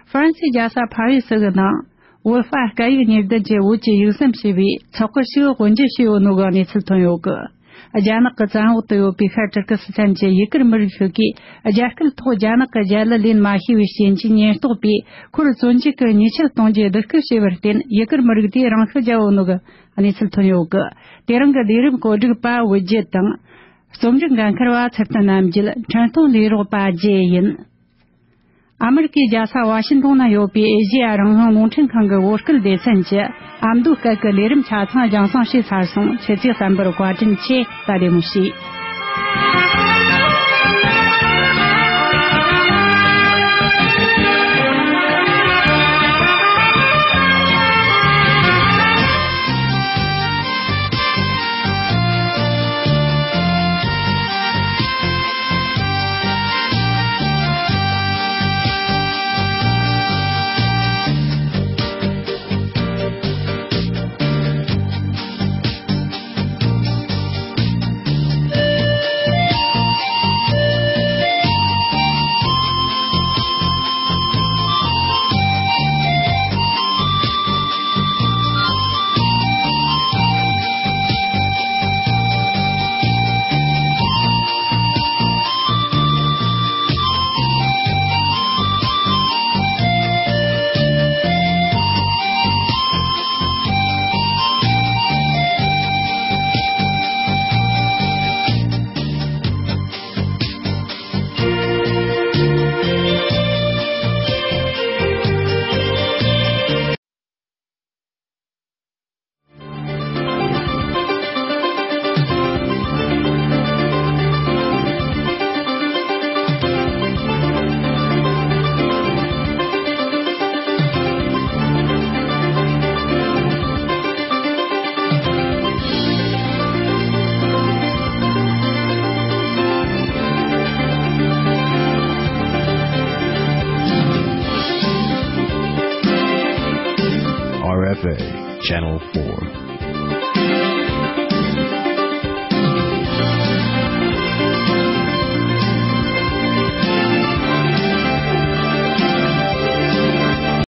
ཧྥ་རན་སིའི་རྒྱལ་ས་ཕ་རི་སི་གི་ནང་བོད་ཧྥ་སྐད་ཡིག་གཉིས་ལྡན་གྱི་བོད་ཀྱི་ཡིག་ཟམ་ཞེས་པའི་ཚོགས་སྐོར་ཞིག་དབུ་འབྱེད་བྱས་ཡོད་ནོ་གི་གནས་ཚུལ་ཐོན་ཡོད་གི། རྒྱ་ནག་གི་བཙན་འོག་ཏུ་ཡོད་པའི་ཤར་ཏུར་ཀི་སི་ཐན་གྱི་ཡུ་གུར་མི་རིགས་ཤིག་གིས་རྒྱ་སྐད་ཐོག་རྒྱ་ནག་གི་རྒྱལ་གླུ་ལེན་མ་ཤེས་པའི་རྐྱེན་གྱིས་ཉེན་རྟོག་པས་ཁོར་བཙོན་འཇུག་གི་ཉེས་ཆད་གཏོང་རྒྱུའི་སྡུག་སྐུལ་བྱས་པར་བརྟེན། ཡུ་གུར་མི་རིགས་དེས་རང་ཤི་བརྒྱབ་ཡོད་ནོ་གི་གནས་ཚུལ་ཐོན་ཡོད་གི། དེ་རིང་གི་ལས་རིམ་བཀོད་སྒྲིག་པ་བུ་རྒྱལ་དང་། རྩོམ་སྒྲིག་འགན་འཁུར་བ་ཚུལ་སྟོན་རྣམ་རྒྱལ། འཕྲིན་གཏོང་ལས་རོགས་པ་རྒྱལ་ཡིན། ཨ་མི་རི་ཀའི་རྒྱལ་ས་ཝ་ཤིན་ཏོན་ན་ཡོད་པའི་ཨེ་ཤེ་ཡ་རང་དབང་རླུང་འཕྲིན་ཁང་གི་བོད་སྐད་སྡེ་ཚན་གྱི་ཨ་མདོའི་སྐད་ཀྱི་ལས་རིམ་ཆ་ཚང་རྒྱང་སྲིང་བྱས་ཚར་སོང་། ཁྱེད་ཚོས་གསན་པར་བཀའ་དྲིན་ཆེ། ད་བདེ་མོ་བྱོས། R F A Channel four.